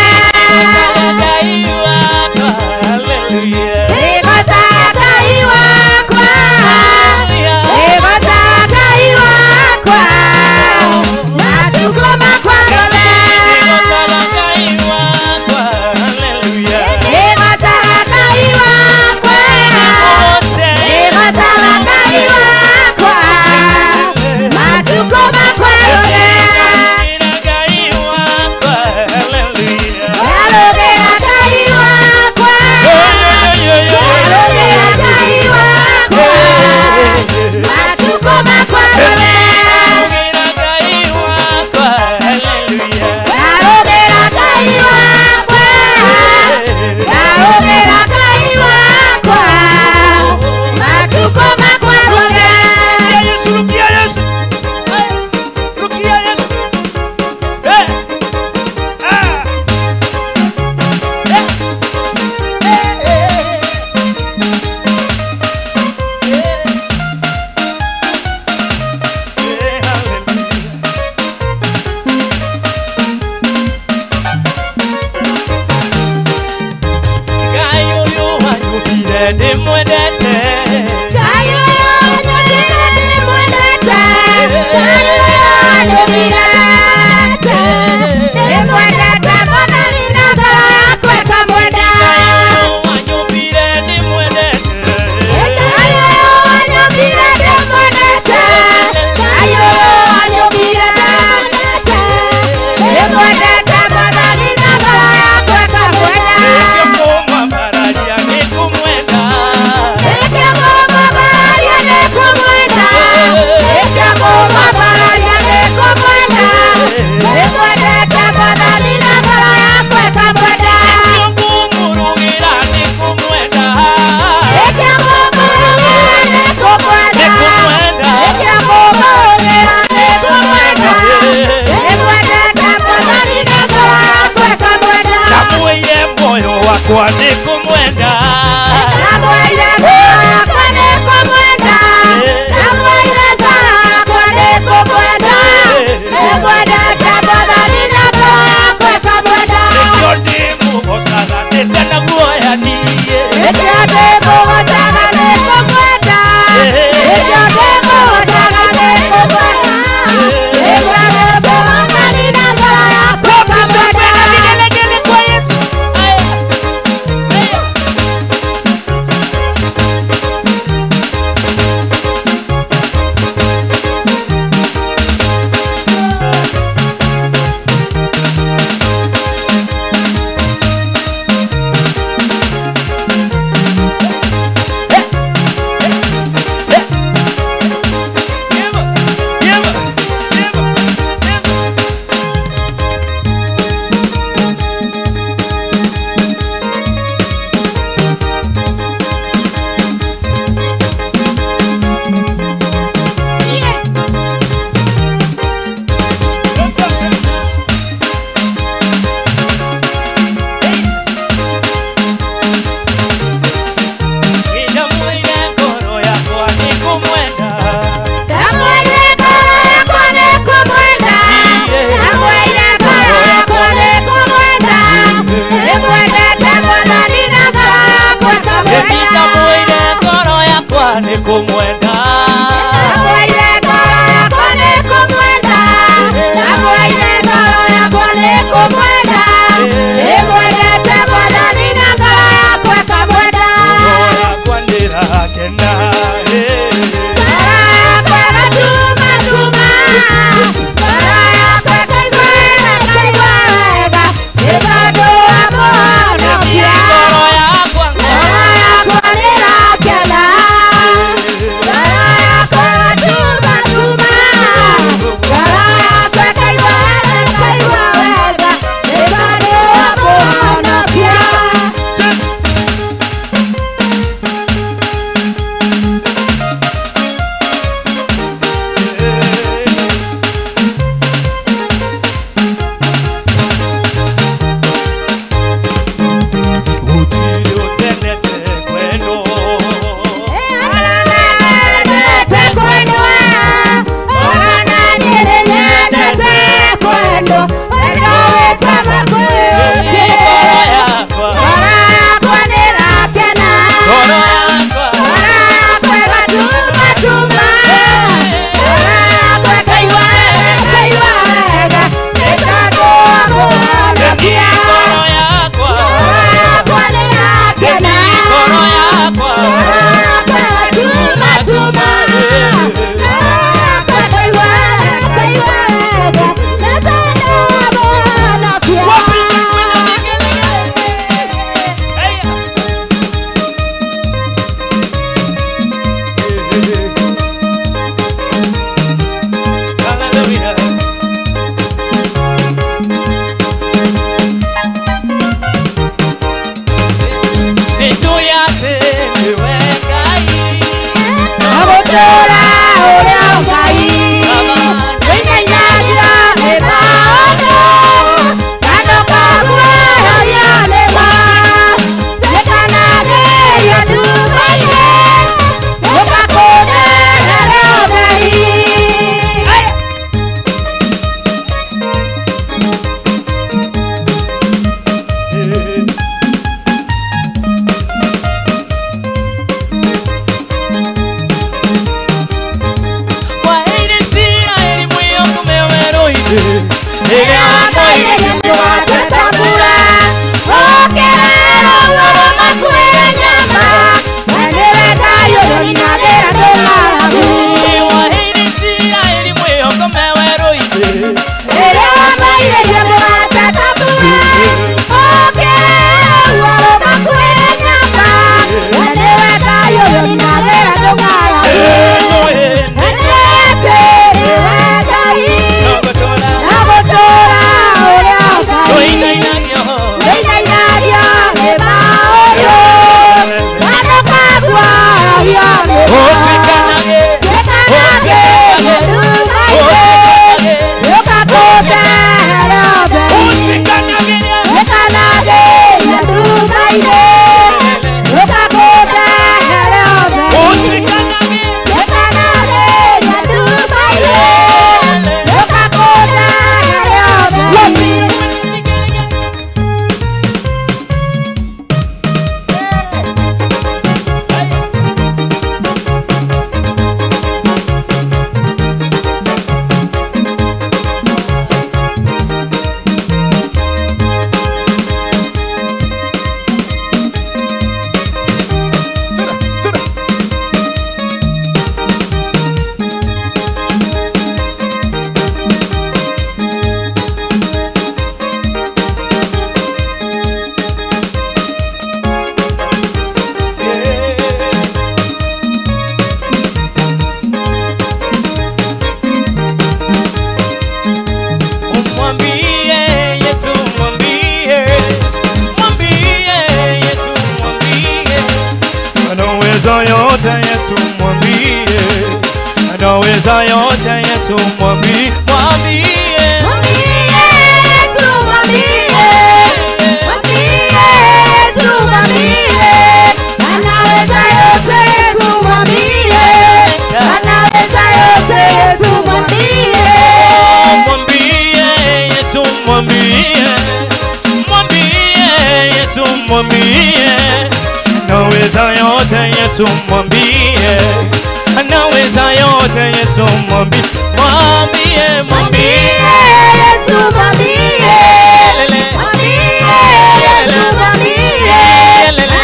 Ngai wakwa, haleluya. Ndigoca Ngai wakwa, ndigoca Ngai wakwa, matukũ makwa mothe. Ndigocaga Ngai wakwa, haleluya. Ndigoca Ngai wakwa, ndigoca Ngai wakwa, matukũ makwa mothe. Ngai wakwa, haleluya. Ndarũgĩra Ngai wakwa, ndarũgĩra Ngai wakwa, matukũ makwa mothe. Ndarũgĩra Ngai wakwa, haleluya. Ndarũgĩra Ngai wakwa, ndarũgĩra Ngai wakwa, matukũ makwa mothe. Rukia Yesu, rukia Yesu. Rukia Yesu. Eh. Ah. Eh, haleluya. Ngai ũyũ wanyũmbire ndĩmwendete. Ngai ũyũ wanyũmbire ndĩmwendete, Ngai ũyũ wanyũmbire ndĩmwendete, Mwathani na ngoro yakwa ĩkamwenda. Ngai ũyũ wanyũmbire ndĩmwendete. Ngai ũyũ wanyũmbire ndĩmwendete, Ngai ũyũ wanyũmbire ndĩmwendete, Mwathani na ngoro yakwa ĩkamwenda. Nĩkũmwambararia nĩkũmwenda. Nĩkũmwambararia nĩkũmwenda, nĩkũmwambararia nĩkũmwenda, ndĩmwendete Mwathani na ngoro yakwa ĩkamwenda. Nĩkũmũrugĩra nĩkũmwenda. Nĩkũmũrugĩra nĩkũmwenda, nĩkũmũrugĩra nĩkũmwenda, ndĩmwendete Mwathani na ngoro yakwa ĩkamwenda. Ndamwĩire muoyo wakwa nĩkũmwenda. Ndamwĩire ngoro yakwa nĩkũmwenda, ndamwĩire ngoro yakwa nĩkũmwenda, ndĩmwendete Mwathani na ngoro yakwa ĩkamwenda. Nĩkĩo ndĩmũgocaga ndĩte guoya niĩ. Nĩkĩo ndĩmũgocaga nĩkũmwenda, nĩkĩo ndĩmũgocaga nĩkũmwenda, ndĩmwendete Mwathani na ngoro yakwa ĩkamwenda. Vigelegele kwa Yesu. Aya. gũtũũra ũrĩa Ngai ũinainagia nĩ maũndũ kando kaguoyohia nĩ ma ndĩkanagĩria nduma-inĩ ũgakũnenere ũtheri. Waheire Isiraeli mwĩhoko me werũ-inĩ rĩrĩa wamoire Nĩwatatambura ũkĩrerwo makuĩre nyama na nĩwe Ngai ũrĩa andũ ng'aragu. Waheire Isiraeli mwĩhoko me werũ-inĩ Rĩrĩa wamoire nĩwatatambura ũkĩrerwo makuĩre nyama na nĩwe Ngai ũrĩa andũ ng'aragu. Na nĩ atĩ nĩwe Ngai na gũtũũra ũrĩa Ngai ũinainagio ũinainagio nĩ maũndũ kando kaguoyohio nĩ ma ũtuĩkanage Tuĩkanage nduma-inĩ ũgakũndehere ũtheri. Tuĩkanage nduma-inĩ ũgakũndehere ũtheri. Tuĩkanage nduma-inĩ ũgakũndehere ũtheri. Mwambie Yesu, mwambie, mwambie Yesu, mwambie anaweza yote Yesu, mwambie anaweza yote Yesu, mwambie, mwambie Yesu mwambie, mwambie Yesu mwambie, anaweza yote Yesu mwambie, anaweza yote Yesu mwambie. Mwambie Yesu, mwambie, mwambie Yesu, mwambie anaweza yote Yesu, mwambie anaweza yote Yesu, mwambie, mwambie, mwambie Yesu mwambie, mwambie Yesu mwambie,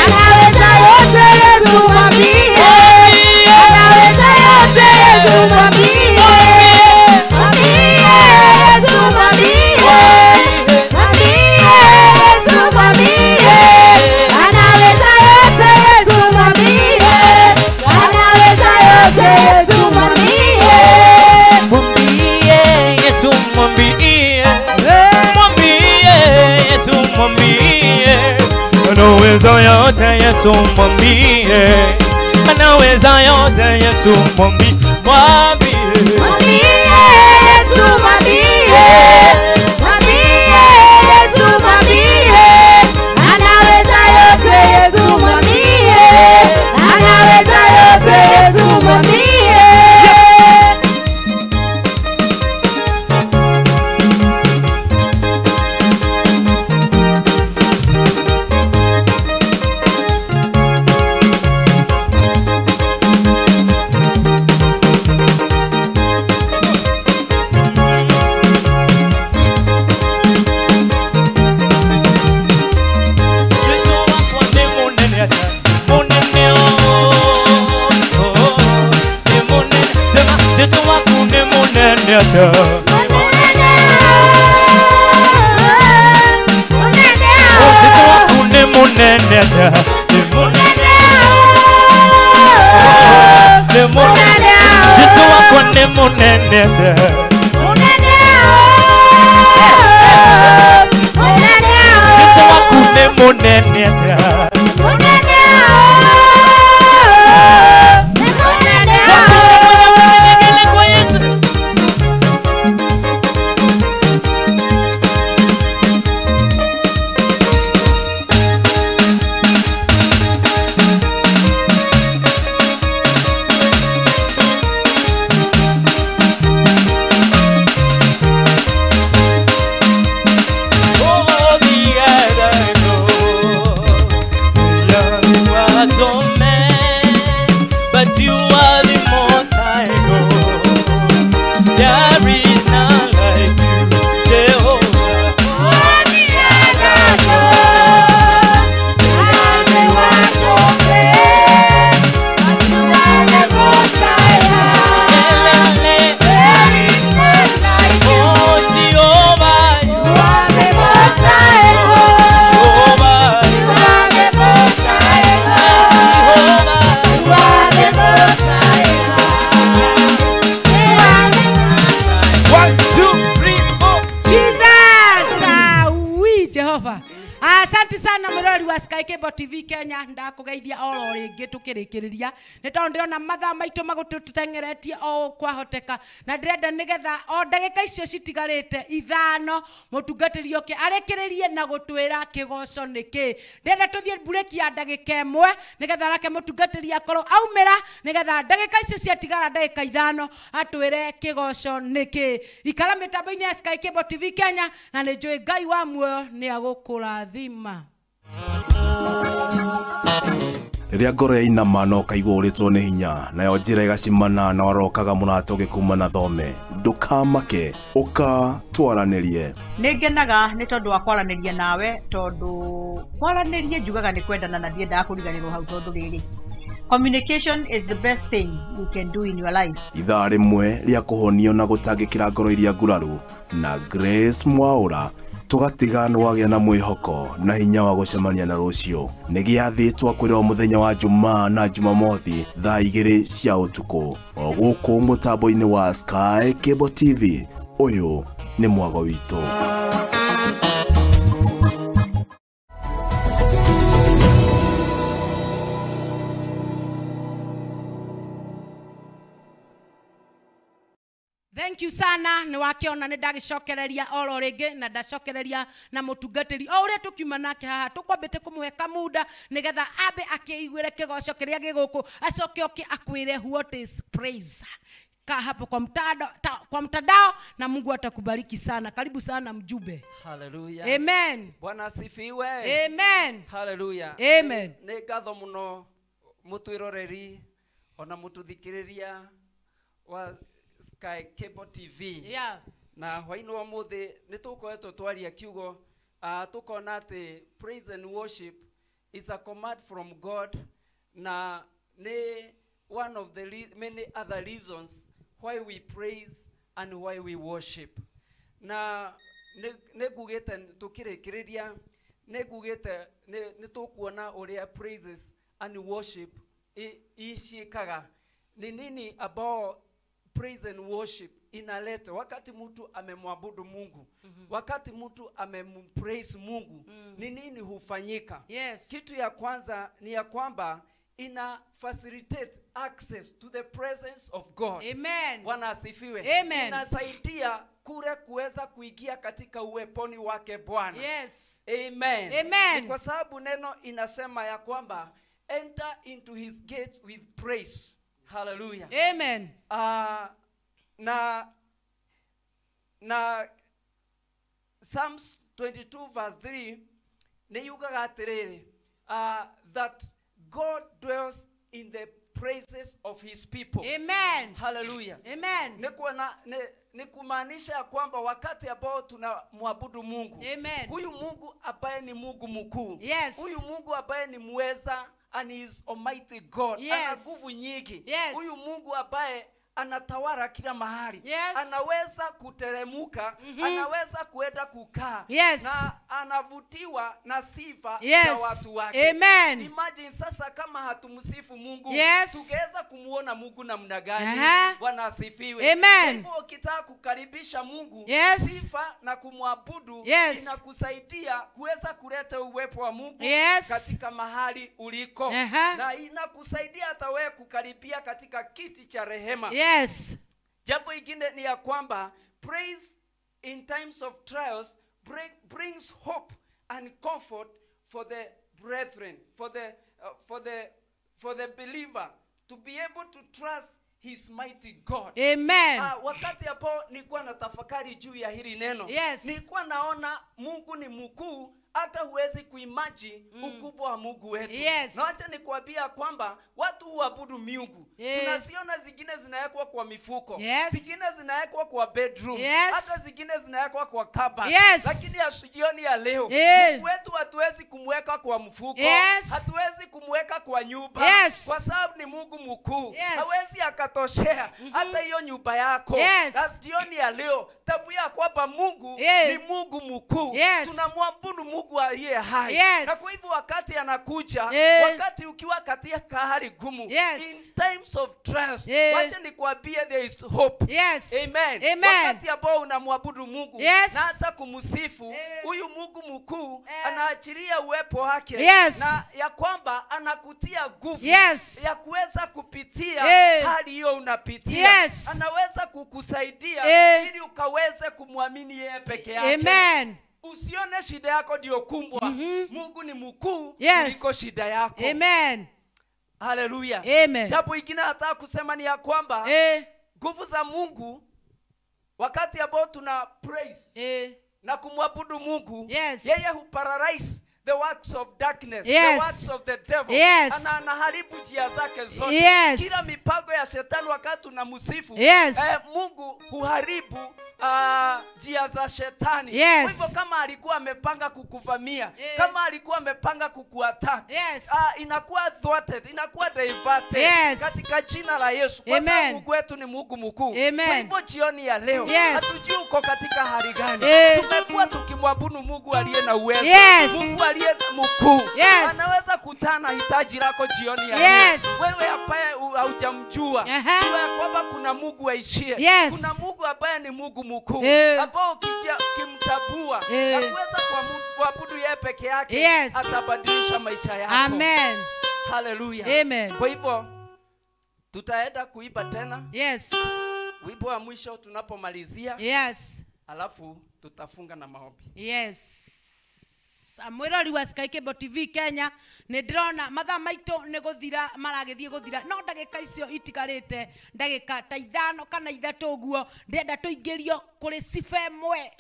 anaweza yote Yesu mwambie, anaweza yote Yesu mwambie, mwambie Yesu mwambie, mwambie Yesu mwambie, anaweza yote Yesu mwambie, anaweza yote Yesu mwambie. Mwambie Yesu, mwambie, mwambie Yesu, mwambie anaweza yote Yesu, mwambie anaweza yote Yesu, mwambie, mwambie Mwambie Yesu mwambie, mwambie Yesu mwambie, anaweza yote Yesu mwambie, anaweza yote Yesu mwambie. Yesu wakwa nĩ mũnene atĩa? Mũnene oh, oh, nĩ mũnene. Sema Yesu waku nĩ mũnene atĩa? Oh, Yesu waku nĩ mũnene atĩa? Nĩ mũnene oh, nĩ mũnene. Yesu wakwa nĩ mũnene atĩa? Yesu waku nĩ mũnene atĩa? Asante sana mwirori wa Sky Cable TV Kenya, ndakugeithia oro ringi tukirikiriria ni tondu ndirona mathaa maitu magututengeretie o kwahoteka, na ndirenda nigetha o ndagika icio citigarite ithano mutungatiri oke arekiririe na gutwira kigoco niki. Ndirenda tuthie bureki ya ndagika imwe nigetha rake mutungatiri akorwo aumira, nigetha ndagika icio ciatigara ndagika ithano atwire kigoco niki. Ikara mitambo-ini ya Sky Cable TV Kenya, na nĩ njũĩ Ngai wa muoyo nĩ agũkũrathima. Rĩrĩa ngoro yainama na ũkaigua ũrĩtwo nĩ hinya, nayo njĩra ĩgacimana na warokaga mũrata ũgĩkuma na thome, ndũkamake, ũka twaranĩrie. Nĩ ngenaga nĩ tondũ wa kwaranĩria nawe, tondũ kwaranĩria njugaga nĩ kwendana na ndiendaga kũriganĩrwo hau, tondũ rĩrĩ communication is the best thing you can do in your life. Ithaa rĩmwe rĩa kũhonio na gũtangĩkĩra ngoro iria nguraru na Grace Mwaura, tũgatiga nĩ wagĩa na mwĩhoko na hinya wa gũcemania na rũciũ. Nĩ gĩathĩ twakwĩrwo mũthenya wa Jumaa na Jumamothi thaa 2 cia ũtukũ, o gũkũ mũtambo-inĩ wa Sky Cable TV. Ũyũ nĩ mwago witũ. Thank you sana, ni wakiona ni ndagicokereria oro ringi na ndacokereria na mutungatiri o uria tukiuma nake haha tukwambite kumuhe kamuda nigetha ambe akiiguire kigoco kiria giguku, acoke oke akwire what is praise. Kaa hapo kwa mtandao, kwa mtandao na Mungu atakubariki sana. Karibu sana mjumbe. Hallelujah. Amen. Bwana asifiwe. Amen. Hallelujah. Amen. Ni ngatho muno mutwiroreri ona mututhikiriria wa Sky Cable TV. Yeah. Na hwaini wa muthi ni tukoretwo twaria kiugo, tukona ati praise and worship is a command from God, na ni one of the many other reasons why we praise and why we worship. Na nĩ ngugĩte tukĩrĩkĩrĩria, nĩ ngugĩte nĩ tũkuona ũrĩa praises and worship iciĩkaga. Ni nini ambao praise and worship inaleta wakati mtu amemwabudu Mungu, wakati mtu amempraise Mungu, ni nini hufanyika? Yes. Kitu ya kwanza ni ya kwamba ina facilitate access to the presence of God. Amen. Bwana asifiwe. Amen. Inasaidia kure kuweza kuingia katika uweponi wake Bwana. Yes. Amen. Amen. Ni kwa sababu neno inasema ya kwamba enter into his gates with praise. Hallelujah. Amen. Na Psalms 22 verse 3 ni yugaga atiriri, that God dwells in the praises of his people. Amen. Hallelujah. Amen. Ni kumaanisha kwamba wakati ambao tunamwabudu Mungu, Amen, huyu Mungu ambaye ni Mungu mkuu, yes, huyu Mungu ambaye ni mweza and he is almighty God, yes, ana nguvu nyingi, yes, huyu Mungu ambaye anatawala kila mahali, yes, anaweza kuteremuka, anaweza kuenda kukaa, yes, na anavutiwa na sifa yes, za watu wake. Amen. Imagine sasa kama hatumsifu Mungu, yes, tungeweza kumuona Mungu namna gani? Bwana asifiwe. Amen. Hivyo ukitaka kukaribisha Mungu, yes, sifa na kumwabudu, yes, inakusaidia kuweza kuleta uwepo wa Mungu, yes, katika mahali uliko, na inakusaidia hata wewe kukaribia katika kiti cha rehema. Yes. Jambo ingine ni ya kwamba praise in times of trials brings hope and comfort for the brethren, for the believer to be able to trust his mighty God. Amen. Wakati hapo nilikuwa natafakari juu ya hili neno. Yes. Nilikuwa naona Mungu ni mkuu, hata huwezi kuimagine ukubwa wa Mungu wetu. Yes. Na acha nikwambia kwamba watu huabudu miungu. Yes. Tunaziona zingine zinawekwa kwa mifuko. Yes. Zingine zinawekwa kwa bedroom. Yes. Hata zingine zinawekwa kwa cupboard. Yes. Lakini ya jioni ya leo, yes, Mungu wetu hatuwezi kumweka kwa mfuko. Yes. Hatuwezi kumweka kwa nyumba. Yes. Kwa sababu ni Mungu mkuu. Yes. Hawezi akatoshea hata hiyo nyumba yako. Yes. Na jioni ya leo tabia kwamba Mungu yes, ni Mungu mkuu. Yes. Tunamwabudu Mungu aliye hai. Yes. Na kwa hivyo wakati anakuja, yeah, wakati ukiwa katika hali gumu, yes, in times of trials, yeah, wacha nikwambie there is hope. Yes. Amen. Amen. Wakati ambao unamwabudu Mungu, yes, na hata kumsifu, huyu Mungu mkuu, anaachilia uwepo wake. Yes. Na ya kwamba anakutia nguvu. Yes. Ya kuweza kupitia hali hiyo unapitia. Yes. Anaweza kukusaidia ili ukaweze kumwamini yeye peke yake. Amen. Usione shida yako ndio kumbwa. Mungu ni mkuu Yes. kuliko shida yako. Amen. Haleluya. Amen. Jambo ingine nataka kusema ni ya kwamba nguvu za Mungu wakati ambao tuna praise na kumwabudu Mungu, Yes. yeye huparalyze the works of darkness, Yes. the works of the devil. Yes. Anaharibu njia zake zote. Yes. Kila mipango ya shetani wakati tunamsifu, Yes. Mungu huharibu njia za shetani. Yes. Kwa hivyo kama alikuwa amepanga kukuvamia, kama alikuwa amepanga kukuattack, Yes. inakuwa thwarted, inakuwa diverted. Yes. Katika jina la Yesu. Kwa sababu Amen. Mungu wetu ni Mungu mkuu. Amen. Kwa hivyo jioni ya leo, Yes. hatujui uko katika hali gani. Tumekuwa tukimwabudu Mungu aliye na uwezo. Yes. Mungu aliye mkuu. Yes. Anaweza kutana hitaji lako jioni ya leo. Yes. Wewe ambaye haujamjua, jua ya kwamba kuna Mungu aishie. Yes. Kuna Mungu ambaye ni Mungu mkuu. Ambao ukimtabua na kuweza kuabudu yeye peke yake, Yes. atabadilisha maisha yako. Amen. Hallelujah. Amen. Kwa hivyo tutaenda kuimba tena. Yes. Wimbo wa mwisho tunapomalizia. Yes. Alafu tutafunga na maombi. Yes. Mwirori wa Sky Cable TV Kenya nĩ ndĩrona mathaa maitũ nĩ gũthira maragĩthiĩ gũthira, no ndagĩka icio itigarĩte ndagĩka ta 5 kana 3 ũguo ndĩrenda tũingĩrio kũrĩ sifa ĩmwe.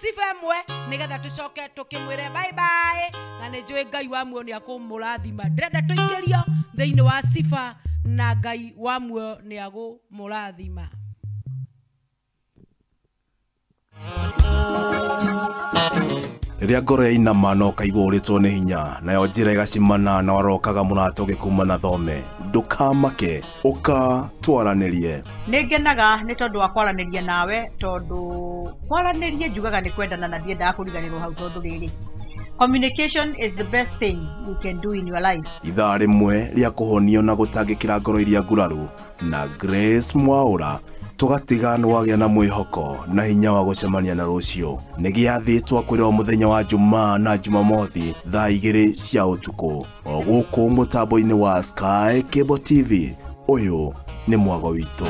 Sifa ĩmwe nĩgetha tũcoke tũkĩmwĩre bye bye, na nĩ njũĩ Ngai wa muoyo nĩ akũmũrathima. Ndĩrenda tũingĩrio thĩinĩ wa sifa na Ngai wa muoyo nĩ agũmũrathima. Rĩrĩa ngoro yainama na ũkaigua ũrĩtwo nĩ hinya, nayo njĩra ĩgacimana na warokaga mũrata ũgĩkuma na thome, ndũkamake, ũka twaranĩrie. Nĩ ngenaga nĩ tondũ wa kwaranĩria nawe, tondũ kwaranĩria njugaga nĩ kwendana na ndiendaga kũriganĩrwo hau, tondũ rĩrĩ, communication is the best thing you can do in your life. Ithaa rĩmwe rĩa kũhonio na gũtangĩkĩra ngoro iria nguraru na Grace Mwaura, tũgatiga nĩ wagĩa na mwĩhoko na hinya wa gũcemania na rũciũ. Nĩ gĩathĩ twakwĩrwo mũthenya wa Jumaa na Jumamothi thaa 2 cia ũtukũ, o gũkũ mũtambo-inĩ wa Sky Cable TV. Ũyũ nĩ mwago witũ.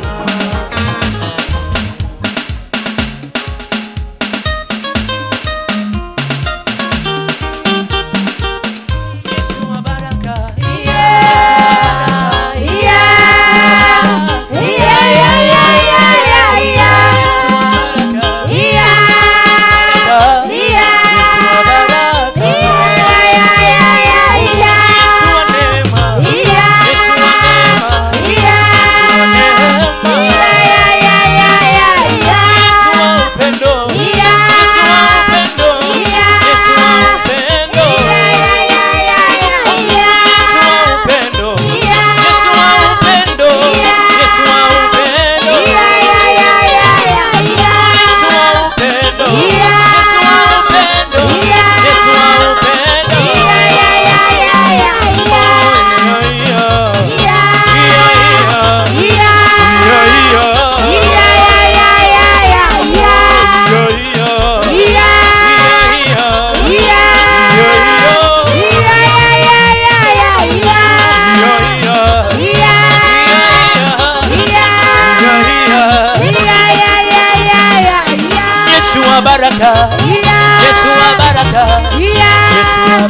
Baraka, Yesu wa baraka, Yesu wa baraka, Yesu wa baraka, Yesu wa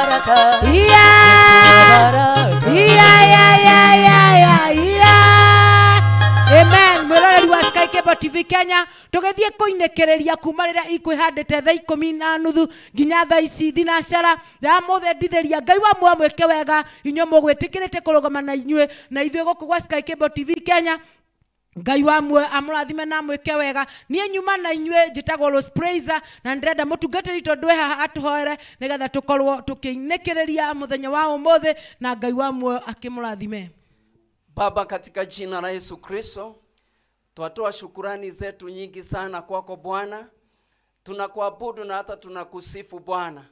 baraka, Yesu wa baraka. Amen. Mwiroreri wa Sky Cable TV Kenya, tũgĩthiĩ kũinĩkĩrĩria kuma rĩrĩa ikwĩhandĩte thaa 10:30 nginya thaa ici thinacara ndamũthe ndithĩria. Ngai wa muoyo mwĩke wega inyuĩ mũgwĩtĩkĩrĩte kũrũgama na inyuĩ na ithuĩ gũkũ gwa Sky Cable TV Kenya. Ngai wa muoyo amũrathime na amwĩke wega. Niĩ nyuma na inyuĩ njĩtagwo Rose Praiser, na ndĩrenda mũtungatĩri tondũ wĩ haha atũhoere nĩgetha tũkorwo tũkĩinĩkĩrĩria mũthenya wa ũmũthĩ, na Ngai wa muoyo akĩmũrathime. Baba, katika jina la Yesu Kristo, twatoa shukurani zetu nyingi sana kwako Bwana. Tunakuabudu na hata tunakusifu Bwana.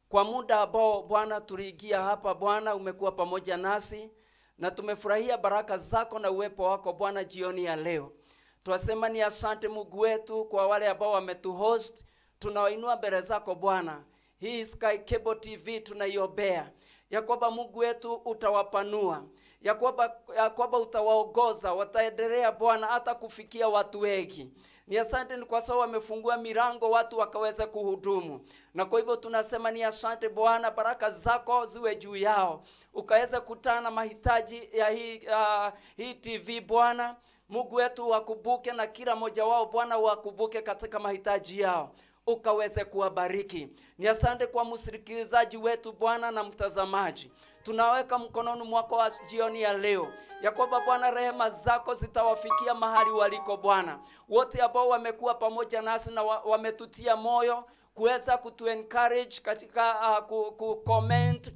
Kwa muda ambao Bwana tuliingia hapa Bwana, umekuwa pamoja nasi na tumefurahia baraka zako na uwepo wako Bwana jioni ya leo. Twasema ni asante Mungu wetu kwa wale ambao wametuhost. Tunawainua mbele zako Bwana. Hii Sky Cable TV tunaiombea ya kwamba Mungu wetu utawapanua, ya kwamba utawaongoza, wataendelea Bwana hata kufikia watu wengi. Ni asante ni kwa sababu wamefungua milango watu wakaweza kuhudumu. Na kwa hivyo tunasema ni asante Bwana, baraka zako ziwe juu yao, ukaweza kutana mahitaji ya hii TV Bwana. Mungu wetu wakumbuke na kila mmoja wao Bwana, wakumbuke katika mahitaji yao, ukaweze kuwabariki. Ni asante kwa msikilizaji wetu Bwana na mtazamaji. Tunaweka mkononi mwako wa jioni ya leo, ya kwamba Bwana rehema zako zitawafikia mahali waliko Bwana. Wote ambao wamekuwa pamoja nasi na wametutia moyo kuweza kutu encourage katika ku comment,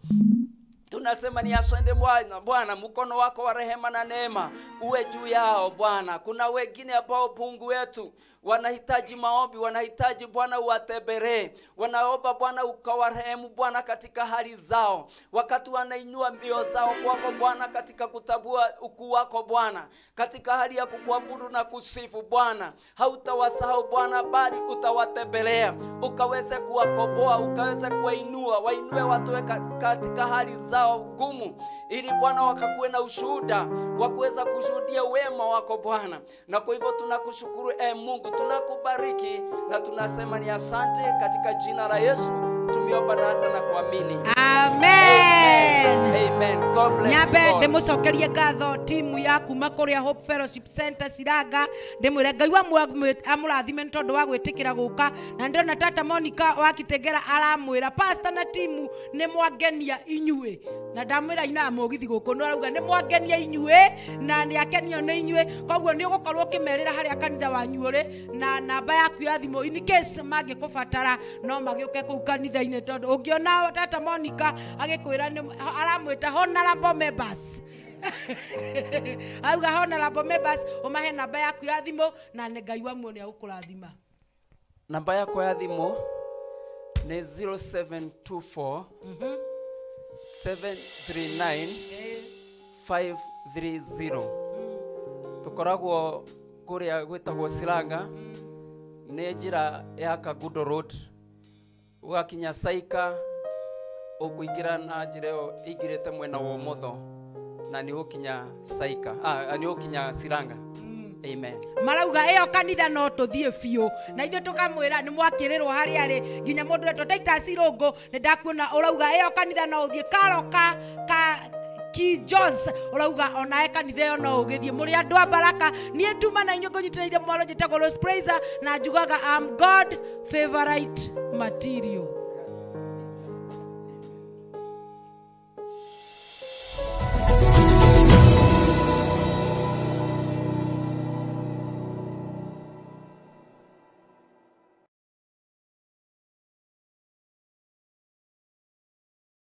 tunasema ni asante Bwana. Bwana, mkono wako wa rehema na neema uwe juu yao Bwana. Kuna wengine ambao Mungu wetu wanahitaji maombi, wanahitaji Bwana uwatembelee. Wanaomba Bwana ukawarehemu Bwana katika hali zao, wakati wanainua mbio zao kwako Bwana, katika kutabua ukuu wako Bwana, katika hali ya kukuabudu na kusifu Bwana. Hautawasahau Bwana, bali utawatembelea, ukaweze kuwakomboa, ukaweze kuwainua, wainue watoe katika hali zao gumu, ili Bwana wakakuwe na ushuhuda wa kuweza kushuhudia wema wako Bwana. Na kwa hivyo tunakushukuru Mungu, tunakubariki na tunasema ni asante katika jina la Yesu tumeomba na hata na kuamini. Amen. Amen. God bless you. Nyambe ndimucokerie ngatho timu ya kuma kuria Hope Fellowship Center Ciranga, ndimwire Ngai wa amurathime tondu wa gwitikira guka, na ndona tata Monica wa Kitegera aramwira pastor na timu ni mwangenia inyue, na ndamwira ina mugithi guku no arauga ni mwangenia inyue na ni akenio ni inyue, koguo ni ugukorwo ukimerira haria kanitha wanyu uri na namba yaku ya thimu in case mangikubatara no magiuke kuu kanitha-ini, tondu ungiona tata Monica agikwira aramwita honorable members auga honorable members umahe namba yaku ya thimu na nĩ Ngai wa muone agũkũrathima. Namba yakwa ya thimu nĩ 0724 739 530. Tukoragwo kuria gwitagwo Ciranga, nĩ njĩra ya Kagundo Road, ugakinya Saika, ukuingira na njĩra ĩyo ĩingĩrĩte mwena wa ũmotho, na nĩ ũkinya Saika, nĩ ũkinya Ciranga. Amen. Marauga iyo kanitha no tuthie biũ na ithuĩ tukamwĩra nĩ mwakĩrĩrwo harĩa arĩ nginya mũndũ wetwo Titus Irũngũ nĩ ndakuona ũrauga iyo kanitha no ũthiĩ Karoka ka Kijos ũrauga onawe kanitha ĩyo no ũgĩthiĩ. Mũrĩ andũ a baraka, niĩ nduma na inyuĩ ngũnyitĩrĩire mwaro njĩtagwo Rose Praiser na njugaga I'm God favorite material.